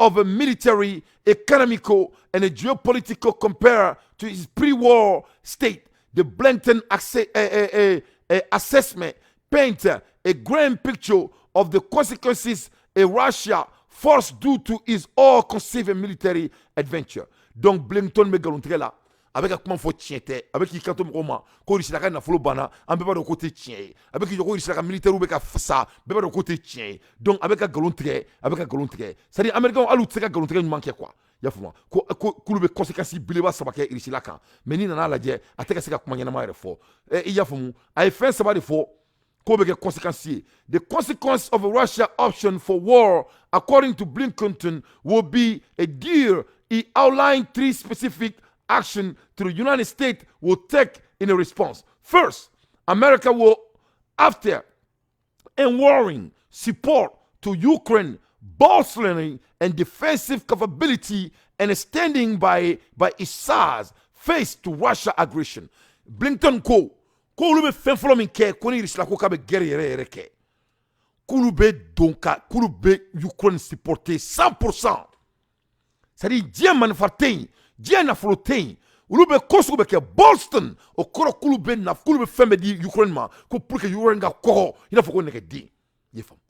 Speaker 1: of a military, economical, and a geopolitical compared to its pre-war state. The Blinken assessment paints a grand picture of the consequences a Russia Force due to his ill-conceived military adventure. Donc Blinken bɛ nkalontigɛ la, a bɛ ka kuma fɔ, tiɲɛ tɛ. A bɛ k'i kanto mɔgɔw ma ko Russie ka nafolo banna, an bɛɛ b'a dɔn k'o tɛ tiɲɛ ye. A bɛ k'i jɔ ko Russie ka militaire bɛ ka sa, bɛɛ b'a dɔn k'o tɛ tiɲɛ ye. Donc a bɛ ka nkalon tigɛ, a bɛ ka nkalon tigɛ. C'est à dire, Américains, hali u tɛ se ka nkalon tigɛ ɲuman kɛ quoi. I y'a faamu ko k'olu bɛ conséquence beleba saba kɛ Russie la kan, mais n'i nana lajɛ, a tɛ ka se ka kuma ɲɛnama yɛrɛ fɔ. I y'a faamu, a ye fɛn saba de fɔ k'o bɛ kɛ conséquence ye. The consequence of a Russia option for war, according to Blinken, will be a dire. He outlined three specific action to the United States will take in a response. First, America will, after unwavering support to Ukraine, bolstering and defensive capability and standing by its side face to Russia aggression. Blinken ko k'olu bɛ fɛn fɔlɔ min kɛ, ko ni Russie ko k'a bɛ guerre yɛrɛ yɛrɛ kɛ, k'olu bɛ don ka k'olu bɛ Ukraine supporter 100%. C'est-à-dire, diɲɛ manifa tɛ yen, diɲɛ nafolo tɛ yen, olu bɛ ko sugu bɛ kɛ. Bolster, o kɔrɔ k'olu bɛ naf k'olu bɛ fɛn bɛɛ di Ukraine ma ko pour que Ukraine ka kɔgɔ i n'a fɔ ko nɛgɛden. I ye faamu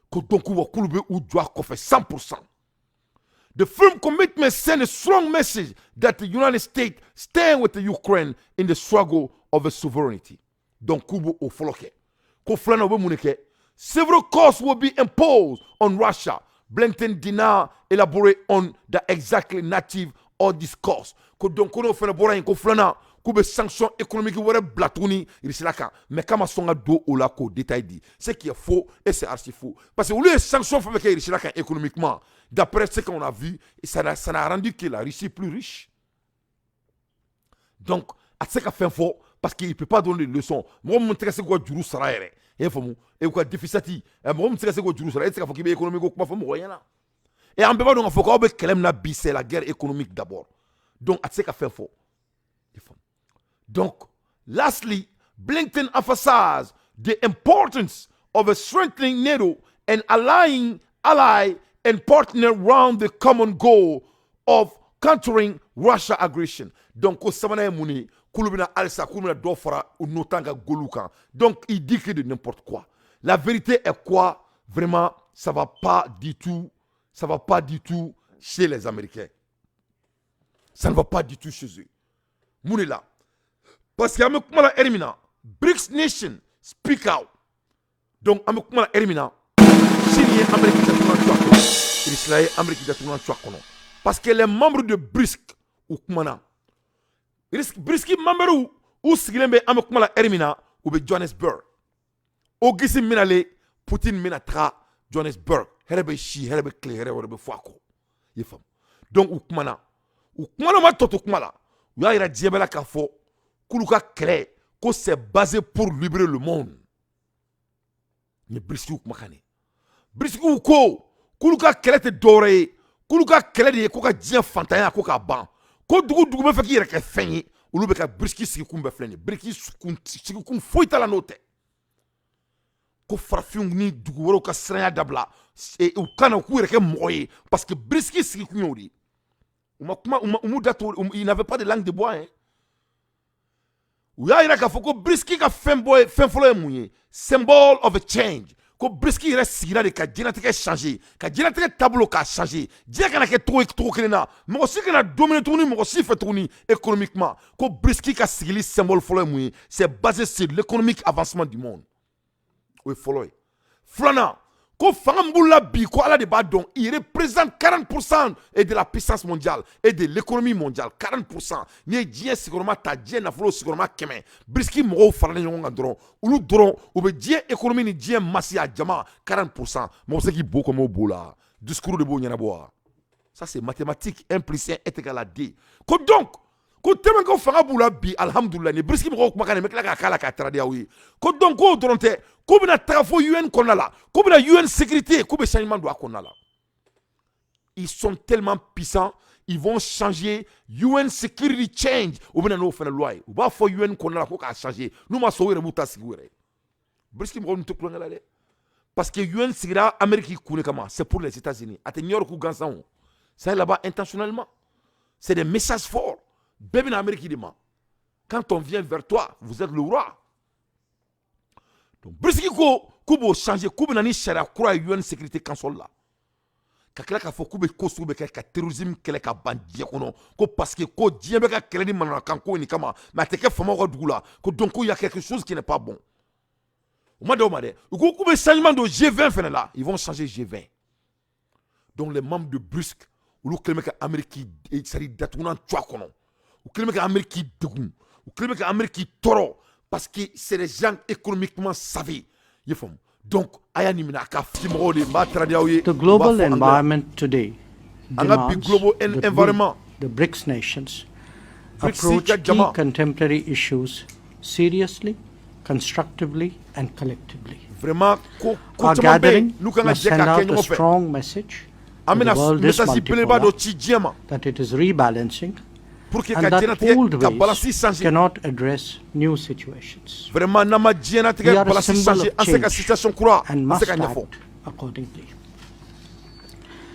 Speaker 1: ko donc wa k'olu bɛ u jɔ a kɔfɛ 100%. The firm commitment sent a strong message that the United States stand with the Ukraine in the struggle of a sovereignty. Donc k'u b'o fɔlɔ kɛ. Ko filanan, u bɛ mun de kɛ? Several costs will be imposed on Russia. Blinken did not elaborate on the exact nature of this cost. Ko donc ko n'o fana bɔra yen, ko filanan, k'u bɛ sanction économique wɛrɛ bila tuguni Russie kan, mais k'a ma sɔn ka don o la k'o détail di. Ce qui est faux et c'est archi faux. Parce que olu ye sanction fɛn fɛn kɛ Russie kan économiquement, d'après ce qu'on a vu, ça n'a rendu que la Russie plus riche. Donc a tɛ se ka fɛn fɔ parce qu'il peut pas donner de leçons. Mɔgɔ min tɛ ka se k'u ka juru sara yɛrɛ, i y'a faamu, e ka déficit, mɔgɔ min tɛ ka se k'o juru sara, e tɛ se k'a fɔ k'i bɛ économie ko kuma fɔ mɔgɔ ɲɛna. Et an bɛɛ b'a dɔn k'a fɔ k'aw bɛ kɛlɛ min na bi, c'est la guerre économique d'abord. Donc a tɛ se ka fɛn fɔ. Donc lastly, Blinken emphasized the importance of a strengthening NATO and aligning ally and partner round the common goal of countering Russia aggression. Donc ko sabanan ye mun ye? K'olu bɛna halisa, k'olu bɛna dɔ fara OTAN ka goluw kan. Donc il dit que de n'importe quoi. La vérité est quoi? Vraiment, ça va pas du tout, ça va pas du tout chez les Américains. Ça ne va pas du tout chez eux. Mun de la? Parce que an bɛ kuma la heure min na, BRICS nation speak out. Donc an bɛ kuma la heure min na, Chine ye Amérique datugulan to a kɔnɔ, Russie ye Amérique datugulan to a kɔnɔ, parce que les membres de BRICS, u kumana. BRICS membres, u sigilen bɛ, an bɛ kuma la heure min na, u bɛ Johannesburg. August minalen, Poutine bɛna taga Johannesburg. Hɛrɛ bɛ si, hɛrɛ bɛ tile, hɛrɛ wɛrɛ bɛ fɔ a kɔ. I ye faamu? Donc u kumana, u kumana, u ma tɔ to kuma la. U y'a yira diɲɛ bɛɛ la k'a fɔ k'olu ka kɛlɛ ko c'est basé pour libérer le monde. Nin ye BRICS kumakan de ye. BRICS ko k'olu ka kɛlɛ tɛ dɔwɛrɛ ye, k'olu ka kɛlɛ de ye ko ka diɲɛ fantanya ko k'a ban, ko dugu dugu bɛ fɛ k'i yɛrɛ kɛ fɛn ye. Olu bɛ ka BRICS sigikun bɛɛ filɛ nin ye. BRICS sigikun foyi t'a la n'o tɛ ko farafinw ni dugu wɛrɛw ka siranya dabila, u kana u k'u yɛrɛ kɛ mɔgɔ ye, parce que BRICS sigikun y'o de ye. U ma kuma, u ma, u m'u da to, il n'avait pas de langue de bois, hein. U y'a yira k'a fɔ ko BRICS ka fɛn bɔ ye, fɛn fɔlɔ ye mun ye? Symbol of a change. Ko BRICS yɛrɛ sigira de ka diɲɛlatigɛ changer, ka diɲɛlatigɛ taabolo k'a changer, diɲɛ kana kɛ cogo cogo kelen na, mɔgɔ si kana dominer tuguni mɔgɔ si fɛ tuguni économiquement. Ko BRICS ka sigili symbole fɔlɔ ye mun ye? C'est basé sur l'économique avancement du monde. O ye fɔlɔ ye. Filanan, ko fanga min b'u la bi, ko Ala de b'a dɔn, il représente 40% et de la puissance mondiale et de l'économie mondiale. 40%, n'i ye diɲɛ sigiyɔrɔma ta, diɲɛ nafolo sigiyɔrɔma 100, BRICS mɔgɔw faralen ɲɔgɔn kan dɔrɔn, olu dɔrɔn u bɛ diɲɛ économie ni diɲɛ masse a jama 40%. Mɔgɔ bɛ se k'i bo comme o bo la, discours de b'o ɲɛnabɔ wa? Ça, c'est mathématique. 1 plus 1 est égal à 2. Ko donc ko tellement ko fanga b'u la bi, alhamdulilah, ni BRICS mɔgɔw kumakan nin bɛ tila k'a k'a la k'a traduire aw ye. Ko donc k'o dɔrɔn tɛ, k'u bɛna taga fo UN kɔnɔna la, k'u bɛna UN sécurité, k'u bɛ changement don a kɔnɔna la. Ils sont tellement puissants, ils vont changer UN security change. U bɛna n'o fana loi ye, u b'a fɔ UN kɔnɔna la ko k'a changer. N'u ma sɔn, u yɛrɛ b'u ta sigi u yɛrɛ ye. BRICS mɔgɔw ninnu tɛ kulonkɛ la dɛ, parce que UN sigira Amérique kun de kama, c'est pour les États-Unis. A tɛ New York gansan o, c'est là-bas intentionnellement, c'est des messages forts. Bɛɛ bɛna Amérique de ma. Quand on vient vers toi, vous êtes le roi. Donc BRICS ko k'u b'o changer, k'u bɛna ni sariya kura ye UN Sécurité Council la. Ka tila k'a fɔ k'u bɛ ko sugu bɛ kɛ ka terrorisme kɛlɛ ka ban diɲɛ kɔnɔ, ko parce que ko diɲɛ bɛ ka kɛlɛ ni manamanakan ko nin kama, mais a tɛ kɛ faamaw ka dugu la, ko donc ko y a quelque chose qui n'est pas bon. U ma da o ma dɛ. U ko k'u bɛ changement don G20 fɛnɛ la. Ils vont changer G20. Donc les membres de BRICS, olu kɛlen bɛ ka Amérique, c'est à dire datugulan tu a kɔnɔ. U kɛlen bɛ ka Amérique degun, u kɛlen bɛ ka Amérique tɔɔrɔ, parce que c'est des gens économiquement savés. I ye faamu? Donc a y'a nin minɛ a ka fi mɔgɔw de n b'a traduit aw ye.
Speaker 5: The global environment today demands
Speaker 1: global
Speaker 5: that
Speaker 1: environment
Speaker 5: we, the BRICS nations, approach key contemporary issues seriously, constructively, and collectively.
Speaker 1: Vraiment, ko
Speaker 5: Our gathering must send out a strong message
Speaker 1: an
Speaker 5: that the
Speaker 1: bɛna
Speaker 5: world is
Speaker 1: message belebeleba dɔ
Speaker 5: multipolar,
Speaker 1: ci diɲɛ ma
Speaker 5: that it is rebalancing,
Speaker 1: pour que
Speaker 5: and
Speaker 1: ka
Speaker 5: that
Speaker 1: diɲɛnatigɛ
Speaker 5: old
Speaker 1: ka balance
Speaker 5: ways
Speaker 1: changer.
Speaker 5: cannot address new situations.
Speaker 1: Vraiment, n'an ma
Speaker 5: We
Speaker 1: diɲɛnatigɛ
Speaker 5: are a
Speaker 1: balance
Speaker 5: symbol
Speaker 1: changer,
Speaker 5: of
Speaker 1: an se ka
Speaker 5: change
Speaker 1: situation kura
Speaker 5: and
Speaker 1: an se
Speaker 5: must
Speaker 1: ka ɲɛfɔ.
Speaker 5: act accordingly.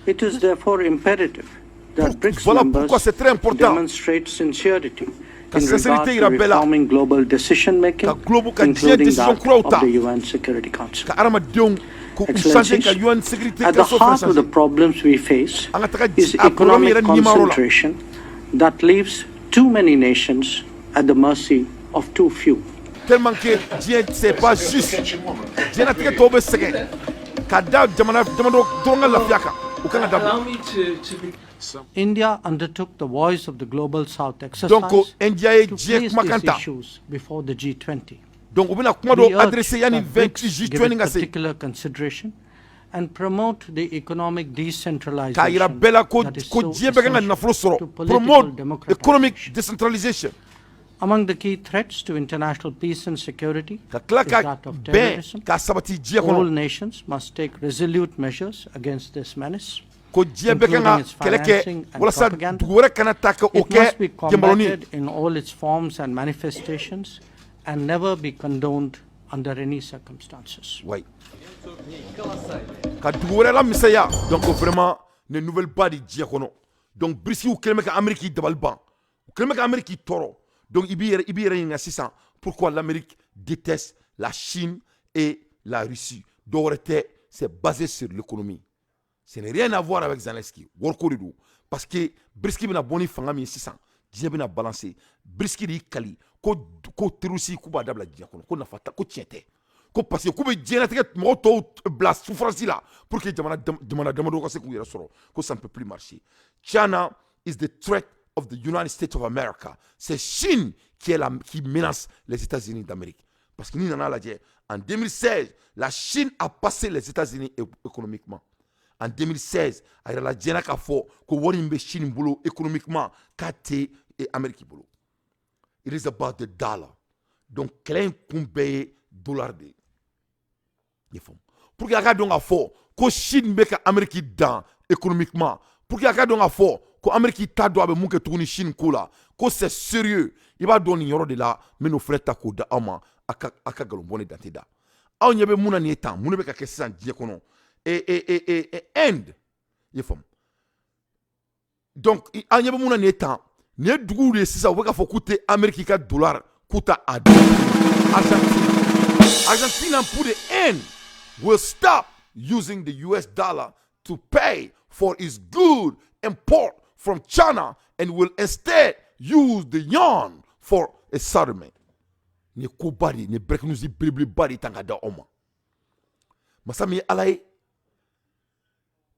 Speaker 5: It is therefore imperative that BRICS
Speaker 1: Voilà
Speaker 5: members
Speaker 1: pourquoi c'est très important
Speaker 5: demonstrate sincerity
Speaker 1: ka
Speaker 5: in regard
Speaker 1: sincérité
Speaker 5: to
Speaker 1: yira bɛɛ la,
Speaker 5: reforming global decision making,
Speaker 1: ka global ka diɲɛ
Speaker 5: including
Speaker 1: décision
Speaker 5: that
Speaker 1: kuraw ta,
Speaker 5: of the UN Security Council.
Speaker 1: ka hadamadenw k'u changer,
Speaker 5: Excellencies,
Speaker 1: ka UN Sécurité
Speaker 5: at the
Speaker 1: Council fana
Speaker 5: heart of the
Speaker 1: changer.
Speaker 5: problems we face
Speaker 1: An ka taga
Speaker 5: is
Speaker 1: a problème
Speaker 5: economic
Speaker 1: yɛrɛ nimayɔrɔ la.
Speaker 5: concentration that leaves too many nations at the mercy of too few.
Speaker 1: Tellement que diɲɛ, c'est pas juste, diɲɛnatigɛ tɔw bɛ sɛgɛn ka da jamana damadɔ dɔrɔn ka lafiya kan. O kan ka dabila.
Speaker 6: Allow me to be
Speaker 5: India undertook the Voice of the Global South exercise
Speaker 1: Donc India ye
Speaker 5: to
Speaker 1: diɲɛ
Speaker 5: place
Speaker 1: kumakan
Speaker 5: these
Speaker 1: ta.
Speaker 5: issues before the G20.
Speaker 1: Donc u bɛna kuma
Speaker 5: We
Speaker 1: dɔw
Speaker 5: urge
Speaker 1: adressé yanni
Speaker 5: that BRICS
Speaker 1: 28
Speaker 5: give
Speaker 1: G20
Speaker 5: it
Speaker 1: ka se,
Speaker 5: particular consideration and promote the economic decentralization
Speaker 1: k'a yira bɛɛ la ko
Speaker 5: that is
Speaker 1: ko
Speaker 5: so
Speaker 1: diɲɛ bɛɛ kan ka
Speaker 5: essential
Speaker 1: nafolo sɔrɔ,
Speaker 5: to political
Speaker 1: promote economic
Speaker 5: democratization.
Speaker 1: decentralization.
Speaker 5: Among the key threats to international peace and security
Speaker 1: Ka tila
Speaker 5: is
Speaker 1: ka
Speaker 5: that of
Speaker 1: bɛn
Speaker 5: terrorism.
Speaker 1: ka sabati diɲɛ
Speaker 5: All
Speaker 1: kɔnɔ.
Speaker 5: nations must take resolute measures against this menace,
Speaker 1: Ko diɲɛ bɛɛ kan ka
Speaker 5: including its
Speaker 1: kɛlɛ kɛ
Speaker 5: financing and
Speaker 1: walasa
Speaker 5: propaganda.
Speaker 1: dugu wɛrɛ kana ta kɛ o
Speaker 5: It must be
Speaker 1: kɛ jɛnbalɔnin ye.
Speaker 5: combated in all its forms and manifestations and never be condoned under any circumstances.
Speaker 1: Ouais. Ka dugu wɛrɛ la misɛnya. Donc vraiment, nin nouvelle ba de diɲɛ kɔnɔ. Donc BRICS kɛlen bɛ ka Amérique dabali ban, u kɛlen bɛ ka Amérique tɔɔrɔ. Donc i b'i yɛrɛ ɲininka sisan pourquoi l'Amérique déteste la Chine et la Russie. Dɔw wɛrɛ tɛ, c'est basé sur l'économie. Ce n'est rien à voir avec Zelensky. Wariko de don, parce que BRICS bɛna bɔ ni fanga min ye sisan, diɲɛ bɛna balancer. BRICS de y'i kali ko terroriste k'u b'a dabila diɲɛ kɔnɔ, ko nafa ta, ko tiɲɛ tɛ, ko parce que k'u bɛ diɲɛlatigɛ mɔgɔ tɔw bila souffrance la pour que jamana damadɔ ka se k'u yɛrɛ sɔrɔ, ko ça ne peut plus marcher. China is the threat of the United States of America. C'est Chine qui est la qui menace les États-Unis d'Amérique, parce que n'i nana lajɛ, en 2016, la Chine a passé les États-Unis économiquement. En 2016, a yirala diɲɛ na k'a fɔ ko wari min bɛ Chine bolo économiquement, k'a tɛ Amérique bolo. It is about the dollar. Donc kɛlɛ in kun bɛɛ ye dollar de ye. I ye faamu? Pour que a ka dɔn k'a fɔ ko Chine bɛ ka Amérique dan économiquement, pour que a ka dɔn k'a fɔ ko Amérique t'a dɔn a bɛ mun kɛ tuguni Chine ko la, ko c'est sérieux, i b'a dɔn nin yɔrɔ de la. N bɛ n'o fɛnɛ ta k'o da aw ma. A ka nkalon bɔ ne dan tɛ da. Aw ɲɛ bɛ mun na nin ye tan? Mun de bɛ ka kɛ sisan diɲɛ kɔnɔ? E Inde, i ye faamu? Donc an ɲɛ bɛ mun na nin ye tan? Nin ye duguw de ye sisan, u bɛ k'a fɔ k'u tɛ Amérique ka dollar, k'u ta a dun. Argentine put the end will stop using the US dollar to pay for its good import from China and will instead use the yuan for a settlement. Nin ye koba de ye, nin ye breaking news belebeleba de ye tan ka da aw ma. Masa min ye Ala ye,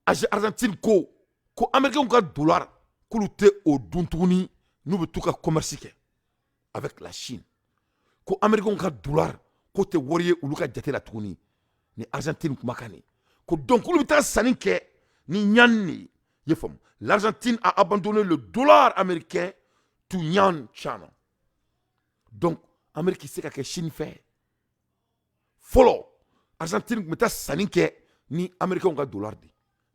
Speaker 1: Argentine ko Américain ka dollar, k'olu tɛ o dun tuguni n'u bɛ t'u ka commerce kɛ avec la Chine, ko Américain ka dollar k'o tɛ wari ye olu ka jate la tuguni. Ni Argentine kumakan de ko, donc k'olu bɛ taa sanni kɛ ni yuan de ye. I ye faamu? L'Argentine a abandonné le dollar américain to yuan China. Donc Amérique se ka kɛ Chine fɛ. Fɔlɔ, Argentine tun bɛ taa sanni kɛ ni Américain ka dollar de,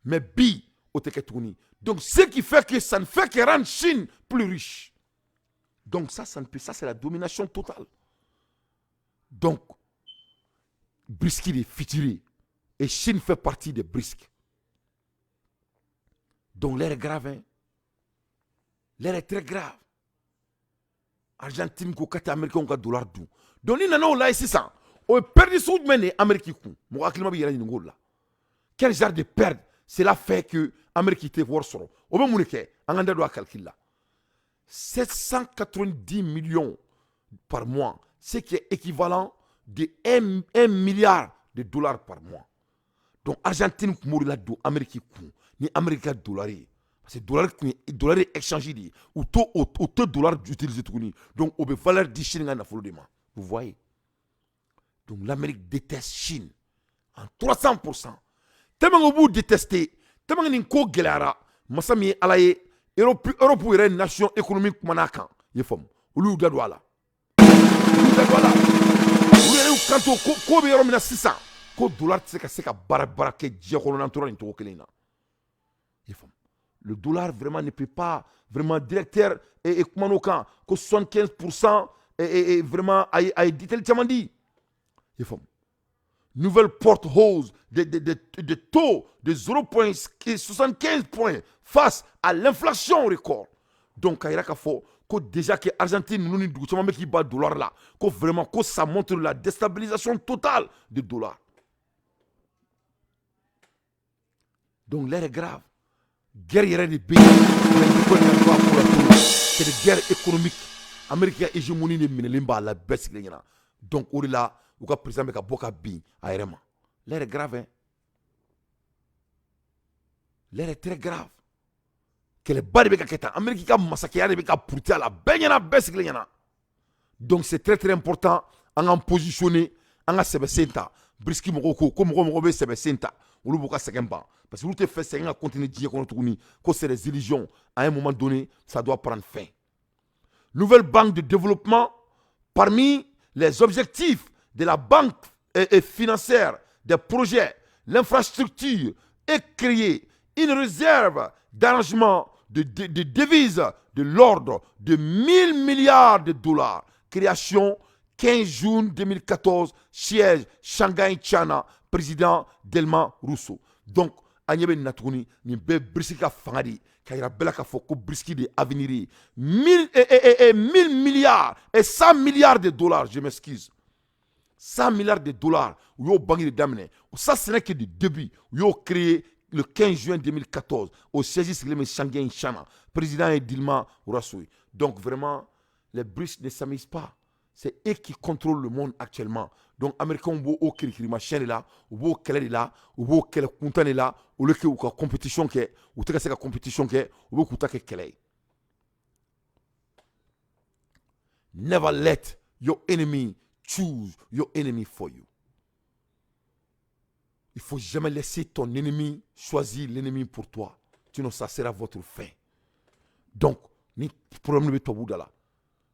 Speaker 1: mais bi o tɛ kɛ tuguni. Donc ce qui fait que ça ne fait que rendre Chine plus riche. Donc ça, ça ne peut, ça, c'est la domination totale. Donc BRICS de futur et Chine fait partie des BRICS. Donc l'heure est grave, hein? L'heure est très grave. Argentine ko k'a tɛ Américain ka dollar dun. Donc ni nana o la ye sisan, o ye perte sugu jumɛn de ye Amérique kun? Mɔgɔ hakilima bɛ yɛrɛ ɲininka o la. Quel genre de perte? Cela fait que Amérique tɛ wari sɔrɔ. O bɛ mun de kɛ? An k'an da don a calcul la: 790 millions par mois, ce qui est équivalent de 1 milliard de dollars par mois. Donc Argentine tun b'o de la don Amérique kun ni Amérique ka dollar ye, parce que dollar tun ye dollar ye échange de ye. U t'o o tɛ dollar utiliser tuguni, donc o bɛ valeur di Chine ka nafolo de ma. Vous voyez, donc l'Amérique déteste Chine en 300%, tellement que b'u détester, tellement que nin ko gɛlɛyara. Masa min ye Ala ye, Europe yɛrɛ nation économique kumana a kan, i ye faamu, olu y'u da don a la, olu y'u da don a la, olu yɛrɛ y'u kanto ko ko bɛ yɔrɔ min na sisan, ko dollar tɛ se ka se ka baara baara kɛ diɲɛ kɔnɔ n'an tora nin cogo kelen in na, i ye faamu. Le dollar vraiment ne peut pas vraiment. Directeur et kumana kan ko 75% et vraiment a ye détail caman di, i ye faamu. Nouvelle porte hausse de taux de 0,75 points face à l'inflation record. Donc, k'a yira k'a fɔ ko déjà que Argentine ninnu ni dugu caman bɛ k'i ba dollar la, ko vraiment ko ça montre la déstabilisation totale du dollar. Donc l'heure est grave. Guerre yɛrɛ de bɛ yen ko in ka ko la tuguni. C'est des guerres économiques. Amérique ka hégémonie de minɛlen b'a la bɛɛ sigilen ɲɛna. Donc o de la u ka président bɛ ka bɔ ka bin a yɛrɛ ma. L'heure est grave, hein. L'heure est très grave. Kɛlɛba de bɛ ka kɛ tan. Amérique ka masakɛya de bɛ ka puruti a la bɛɛ ɲɛna, bɛɛ sigilen ɲɛna. Donc c'est très très important an k'an positionner, an ka sɛbɛsen ta. BRICS mɔgɔw ko ko mɔgɔ mɔgɔ bɛ sɛbɛsen ta, olu b'u ka sɛgɛn ban, parce que olu tɛ fɛ sɛgɛn ka continuer diɲɛ kɔnɔ tuguni, ko c'est des illusions. À un moment donné, ça doit prendre fin. Nouvelle banque de développement. Parmi les objectifs de la banque et financière des projets, l'infrastructure et créer une réserve d'arrangement de devises de l'ordre de 1000 milliards de dollars. Création 15 juin 2014, siège Shanghai, China, président Dilma Rousseff. Donc, an ɲɛ bɛ nin na tuguni, nin bɛɛ BRICS ka fanga de ye, ka yira bɛɛ la k'a fɔ ko BRICS de ye avenir ye. 1000 milliards et 100 milliards de dollars, je m'excuse. 100 milliards de dollars, u y'o banque de daminɛ. Ça, ce n'est que du début. U y'o créé le 15 juin 2014 au siège sigilen bɛ Shanghai, China. Président ye Dilma Rousseff. Donc vraiment, les BRICS ne s'amusent pas. C'est eux qui contrôlent le monde actuellement. Donc Américains b'o o kirikirimasiyɛn de la, u b'o kɛlɛ de la, u b'o kɛlɛ kuntan de la, au lieu que u ka compétition kɛ, u tɛ ka se ka compétition kɛ, u bɛ k'u ta kɛ kɛlɛ ye. Never let your enemy choose your enemy for you. Il faut jamais laisser ton ennemi choisir l'ennemi pour toi. Sinon, ça sera votre fin. Donc, ni problème bɛ tubabu da la.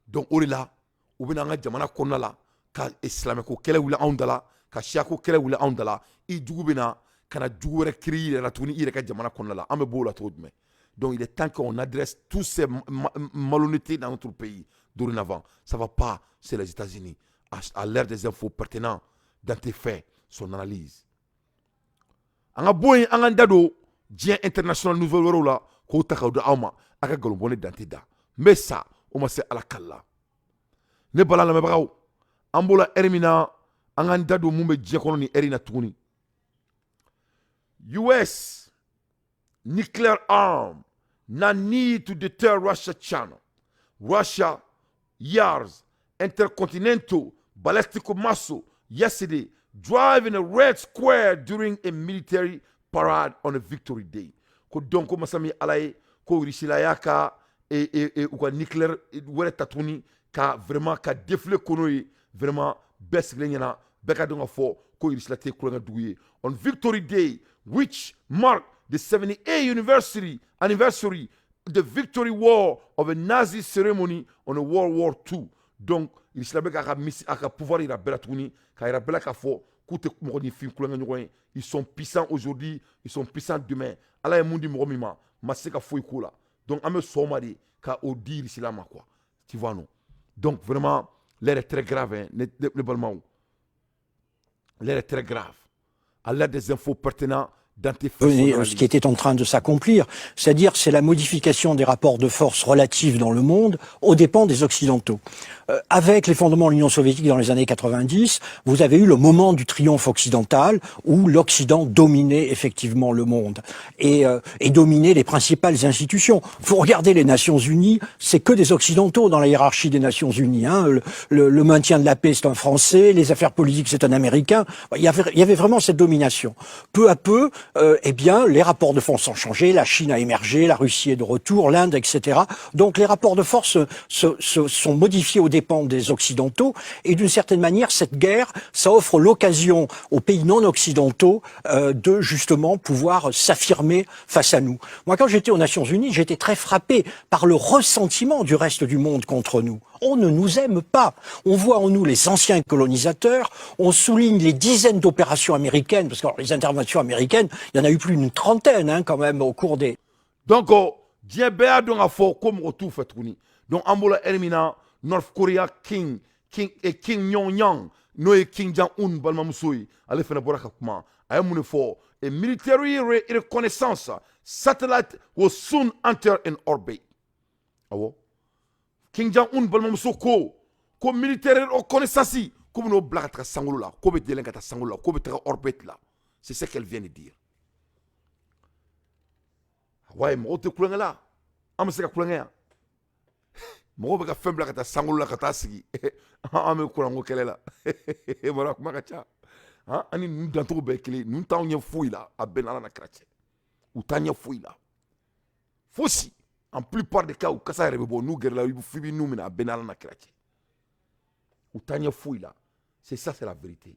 Speaker 1: Donc, o de la, u bɛna an ka jamana kɔnɔna la ka silamɛko kɛlɛ wuli anw da la, ka siyako kɛlɛ wuli anw da la. I jugu bɛna ka na jugu wɛrɛ créer i yɛrɛ la tuguni i yɛrɛ ka jamana kɔnɔna la. An bɛ bɔ o la cogo jumɛn? Donc, il est temps qu'on adresse tous ces malhonnêtetés dans notre pays. Dorénavant, ça va pas, c'est les États-Unis. À l'ère des infos pertinents, dans tes faits, son analyse. An ka bɔ yen, an k'an da don diɲɛ international nouvelle wɛrɛw la k'o ta k'o di aw ma. A ka nkalon bɔ ne dante da n bɛ sa o ma se Ala kali la. Ne bala lamɛnbagaw, an b'o la ɛri min na, an k'an da don mun bɛ diɲɛ kɔnɔ nin ɛri in na tuguni. US nuclear arm na need to deter Russia, China. Russia Yars intercontinental ballistic missile yesterday driving a red square during a military parade on a victory day. Ko donc ko masa min Ala ye, ko Russie y'a ka u ka nucléaire wɛrɛ ta tuguni ka vraiment ka défilé kɔnɔ ye. Vraiment, bɛɛ sigilen ɲɛna, bɛɛ ka dɔn ka fɔ ko Russie tɛ kulonkɛ dugu ye. On victory day, which marked the 78th anniversary the victory war of a Nazi ceremony on a World War II. Donc Russie bɛ k'a ka misi a ka pouvoir yira bɛɛ la tuguni, k'a yira bɛɛ la k'a fɔ k'u tɛ mɔgɔ ni fin kulonkɛ ɲɔgɔn ye. Ils sont puissants aujourd'hui, ils sont puissants demain. Ala ye mun di mɔgɔ min ma, ma se ka foyi k'o la. Donc an bɛ sɔn o ma de ka o di Russie ma, quoi, tu vois, non? Donc vraiment, l'heure est très grave, hein, ne balimaw, l'heure est très grave. À l'heure des infos pertinents, Dante fait
Speaker 5: Ce qui était en train de s'accomplir, c'est-à-dire c'est la modification des rapports de force relatifs dans le monde aux dépens des Occidentaux. Avec l'effondrement de l'Union soviétique dans les années 90, vous avez eu le moment du triomphe occidental où l'Occident dominait effectivement le monde et dominait les principales institutions. Faut regarder les Nations Unies, c'est que des Occidentaux dans la hiérarchie des Nations Unies. Hein. Le maintien de la paix, c'est un Français, les affaires politiques, c'est un Américain. Il y avait vraiment cette domination. Peu à peu, eh bien, les rapports de force ont changé, la Chine a émergé, la Russie est de retour, l'Inde, etc. Donc les rapports de force se sont modifiés aux dépens des Occidentaux, et d'une certaine manière, cette guerre, ça offre l'occasion aux pays non occidentaux de justement pouvoir s'affirmer face à nous. Moi, quand j'étais aux Nations Unies, j'étais très frappé par le ressentiment du reste du monde contre nous. On ne nous aime pas. On voit en nous les anciens colonisateurs, on souligne les dizaines d'opérations américaines, parce que alors, les interventions américaines, il y en a eu plus d'une trentaine, hein, quand même au cours des.
Speaker 1: Donc diɲɛ bɛɛ y'a dɔn k'a fɔ ko mɔgɔ t'u fɛ tuguni. Donc an b'o la ɛri min na, North Korea King Yong Yang, n'o ye Kim Jong Un balimamuso ye, ale fana bɔra ka kuma. A ye mun de fɔ? A military reconnaissance satellite will soon enter in orbit. Awɔ, Kim Jong Un balimamuso ko militaire reconnaissance ko bɛn'o bila ka taga sankolo la, ko bɛ yɛlɛn ka taa sankolo la, ko bɛ taga orbite la. C'est ce qu'elle vient de dire. Waaye mɔgɔw tɛ kulonkɛ la, an bɛ se ka kulonkɛ yan. Mɔgɔw bɛ ka fɛn bila ka taa sankolo la ka taa sigi, an bɛ kuranko kɛlɛ la. Mara kuma ka ca. An ni ninnu dancogo bɛɛ ye kelen. Ninnu t'anw ɲɛ foyi la. A bɛɛ n'Ala na kira cɛ, u t'an ɲɛ foyi la, fosi. En plupart des cas, u kasa yɛrɛ bɛ bɔ n'u gɛrɛla f'i b'i nun minɛ. A bɛɛ n'Ala na kira cɛ, u t'an ɲɛ foyi la. C'est ça, c'est la vérité.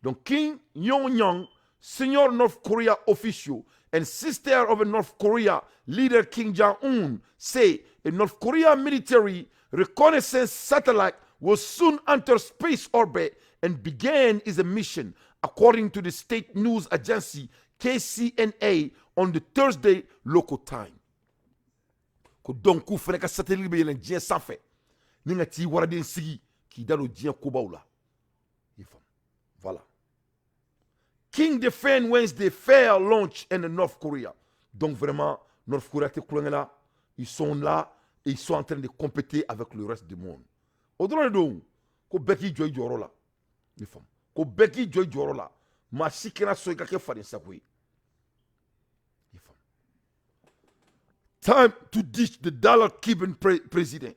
Speaker 1: Donc Kim Yong Yang, senior North Korea official and sister of a North Korea leader Kim Jong-un, say a North Korea military reconnaissance satellite will soon enter space orbit and begin its mission, according to the state news agency KCNA on the Thursday local time. Ko donc k'u fana ka satellite bɛ yɛlɛn diɲɛ sanfɛ ni ka t'i waraden sigi k'i da don diɲɛ kobaw la. I faamu? Voilà. Kim defend Wednesday fair launch in the North Korea. Donc vraiment, North Korea tɛ kulonkɛ la. Ils sont là et ils sont en train de compéter avec le reste du monde. O dɔrɔn de don ko bɛɛ k'i jɔ i jɔyɔrɔ la. I faamu? Ko bɛɛ k'i jɔ i jɔyɔrɔ la. Maa si kana sɔn i ka kɛ faden sago ye. I faamu? Time to ditch the dollar, Cuban president.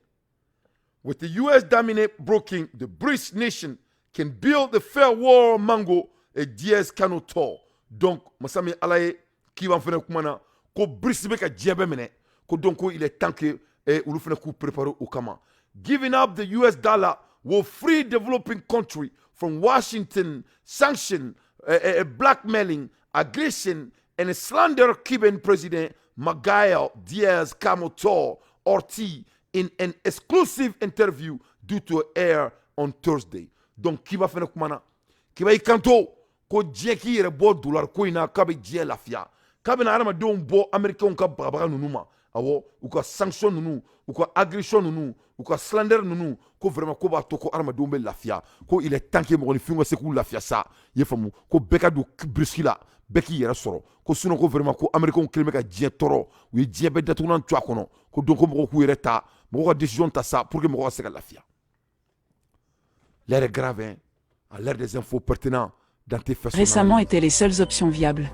Speaker 1: With the US dominant broken, the BRICS nation can build the fair war mango et Diaz Cano tɔ. Donc masa min Ala ye, k'i b'an fana kuma na ko BRICS bɛ ka diɲɛ bɛɛ minɛ, ko donc ko il est temps que olu fana k'u préparer o kama. Giving up the US dollar will free developing country from Washington sanction, blackmailing, aggression and slander, Cuban President Miguel Diaz Canel told RT in an exclusive interview due to air on Thursday. Donc Cuba fana kumana. Cuba y'i kanto ko diɲɛ k'i yɛrɛ bɔ dollar ko in na, k'a bɛ diɲɛ lafiya, k'a bɛna adamadenw bɔ américains ka bagabaga ninnu ma. Awɔ, u ka sanction ninnu, u ka agression ninnu, u ka slander ninnu, ko vraiment ko b'a to ko adamadenw bɛ lafiya, ko il est temps que mɔgɔninfinw ka se k'u lafiya sa. I ye faamu? Ko bɛɛ ka don BRICS la, bɛɛ k'i yɛrɛ sɔrɔ, ko sinon ko vraiment ko américains kelen bɛ ka diɲɛ tɔɔrɔ, u ye diɲɛ bɛɛ datugulan to a kɔnɔ, ko donc ko mɔgɔw k'u yɛrɛ ta, mɔgɔw ka décision ta sa pour que mɔgɔw ka se ka lafiya. L'heure est grave, hein? À l'heure des infos pertinentes dans tes faits.
Speaker 6: Récemment étaient les seules options viables.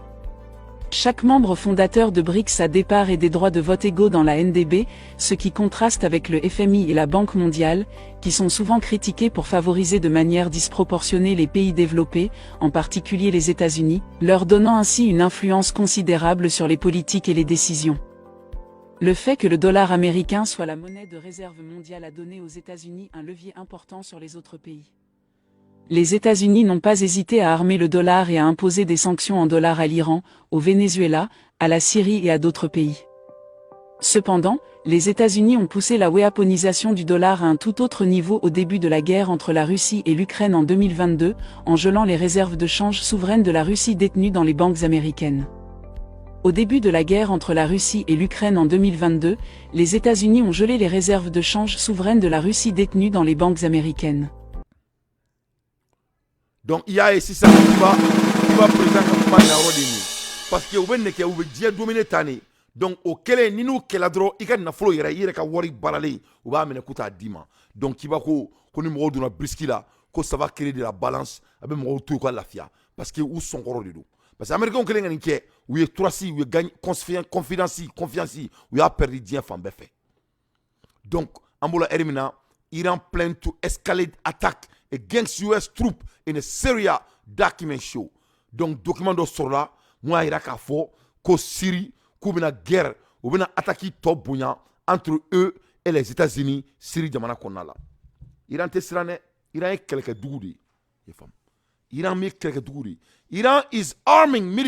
Speaker 6: Chaque membre fondateur de BRICS a des parts et des droits de vote égaux dans la NDB, ce qui contraste avec le FMI et la Banque mondiale, qui sont souvent critiqués pour favoriser de manière disproportionnée les pays développés, en particulier les États-Unis, leur donnant ainsi une influence considérable sur les politiques et les décisions. Le fait que le dollar américain soit la monnaie de réserve mondiale a donné aux États-Unis un levier important sur les autres pays. Les États-Unis n'ont pas hésité à armer le dollar et à imposer des sanctions en dollars à l'Iran, au Venezuela, à la Syrie et à d'autres pays. Cependant, les États-Unis ont poussé la weaponisation du dollar à un tout autre niveau au début de la guerre entre la Russie et l'Ukraine en 2022, en gelant les réserves de change souveraines de la Russie détenues dans les banques américaines. Au début de la guerre entre la Russie et l'Ukraine en 2022, les États-Unis ont gelé les réserves de change souveraines de la Russie détenues dans les banques américaines.
Speaker 1: Donc il y a ici ça qui va président ka kuma na yɔrɔ de ye. Parce que u bɛ nɛgɛ, u bɛ diɲɛ dominer tan de. Donc o kɛlen, ni n'u kɛla dɔrɔn, i ka nafolo yɛrɛ, i yɛrɛ ka wari baaralen, u b'a minɛ k'u t'a d'i ma. Donc k'i b'a ko ni mɔgɔw donna BRICS la, ko ça va créer de la balance, a bɛ mɔgɔw to u ka lafiya, parce que u sɔnkɔrɔ de don. Parce que américains kɛlen ka nin kɛ, u ye trust, u ye gagne confiance, u y'a perdu diɲɛ fan bɛɛ fɛ. Donc an b'o la heure min na, Iran plan to escalate attack against US troop in Syria, document show. Donc document dɔ sɔrɔla mun y'a yira k'a fɔ ko Syrie, k'u bɛna guerre, u bɛna attaque tɔ bonya entre eux et les États-Unis Syrie jamana kɔnɔna la. Iran tɛ siran dɛ. Iran ye kɛlɛkɛdugu de ye, i faamu? Iran bɛ kɛlɛkɛdugu de ye. Iran is arming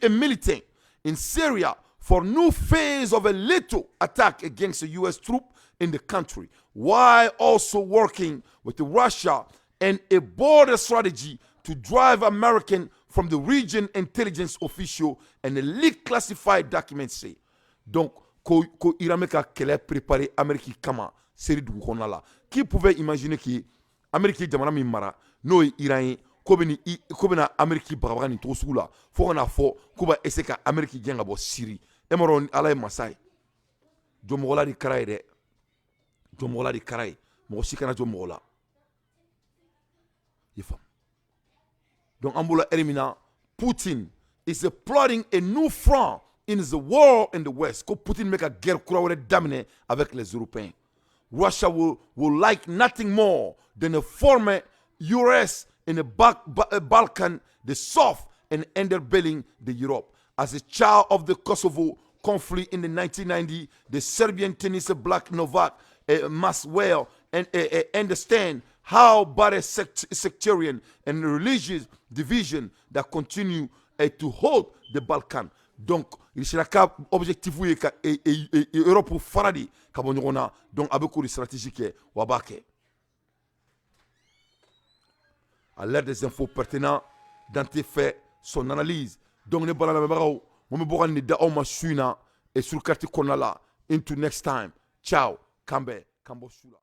Speaker 1: a militant in Syria for new phase of a lethal attack against the US troop in the country, while also working with Russia and a border strategy to drive American from the region, intelligence official and a leaked classified document say. Donc, ko Iran bɛ ka kɛlɛ préparer Amérique kama Syrie dugu kɔnɔna la. Qui pouvait imaginer que Amérique jamana min mara, n'o ye Iran ye, ko bɛna Amérique bagabaga nin cogo sugu la, fo ka n'a fɔ k'u b'a essayer ka Amérique gɛn ka bɔ Syrie? E m'a dɔn Ala ye masa ye. Jɔnmɔgɔla de kara ye dɛ, jɔnmɔgɔla de kara ye. Mɔgɔ si kana jɔ mɔgɔ la, i faamu? Donc an b'o la heure min na, Putin is plotting a new front in the war in the West. Ko Putin bɛ ka guerre kura wɛrɛ daminɛ avec les Européens. Russia will like nothing more than a former US in the Balkan, the soft and underbelly the Europe. As a child of the Kosovo conflict in the 1990, the Serbian tennis black Novak must well and understand how bad a sectarian and religious division that continue to hold the Balkan. Donc, il sera ka objectif ye ka Europe fara de ka bɔ ɲɔgɔn na. Donc a bɛ k'o de stratégie kɛ, wa b'a kɛ. À l'ère des infos pertinents, Dante fait son analyse. Donc ne bala lamɛnbagaw, mun bɛ bɔ ka nin da aw ma su in na et sur carte kɔnɔna la. Into next time, ciao, k'an bɛn, k'an bɔ su la.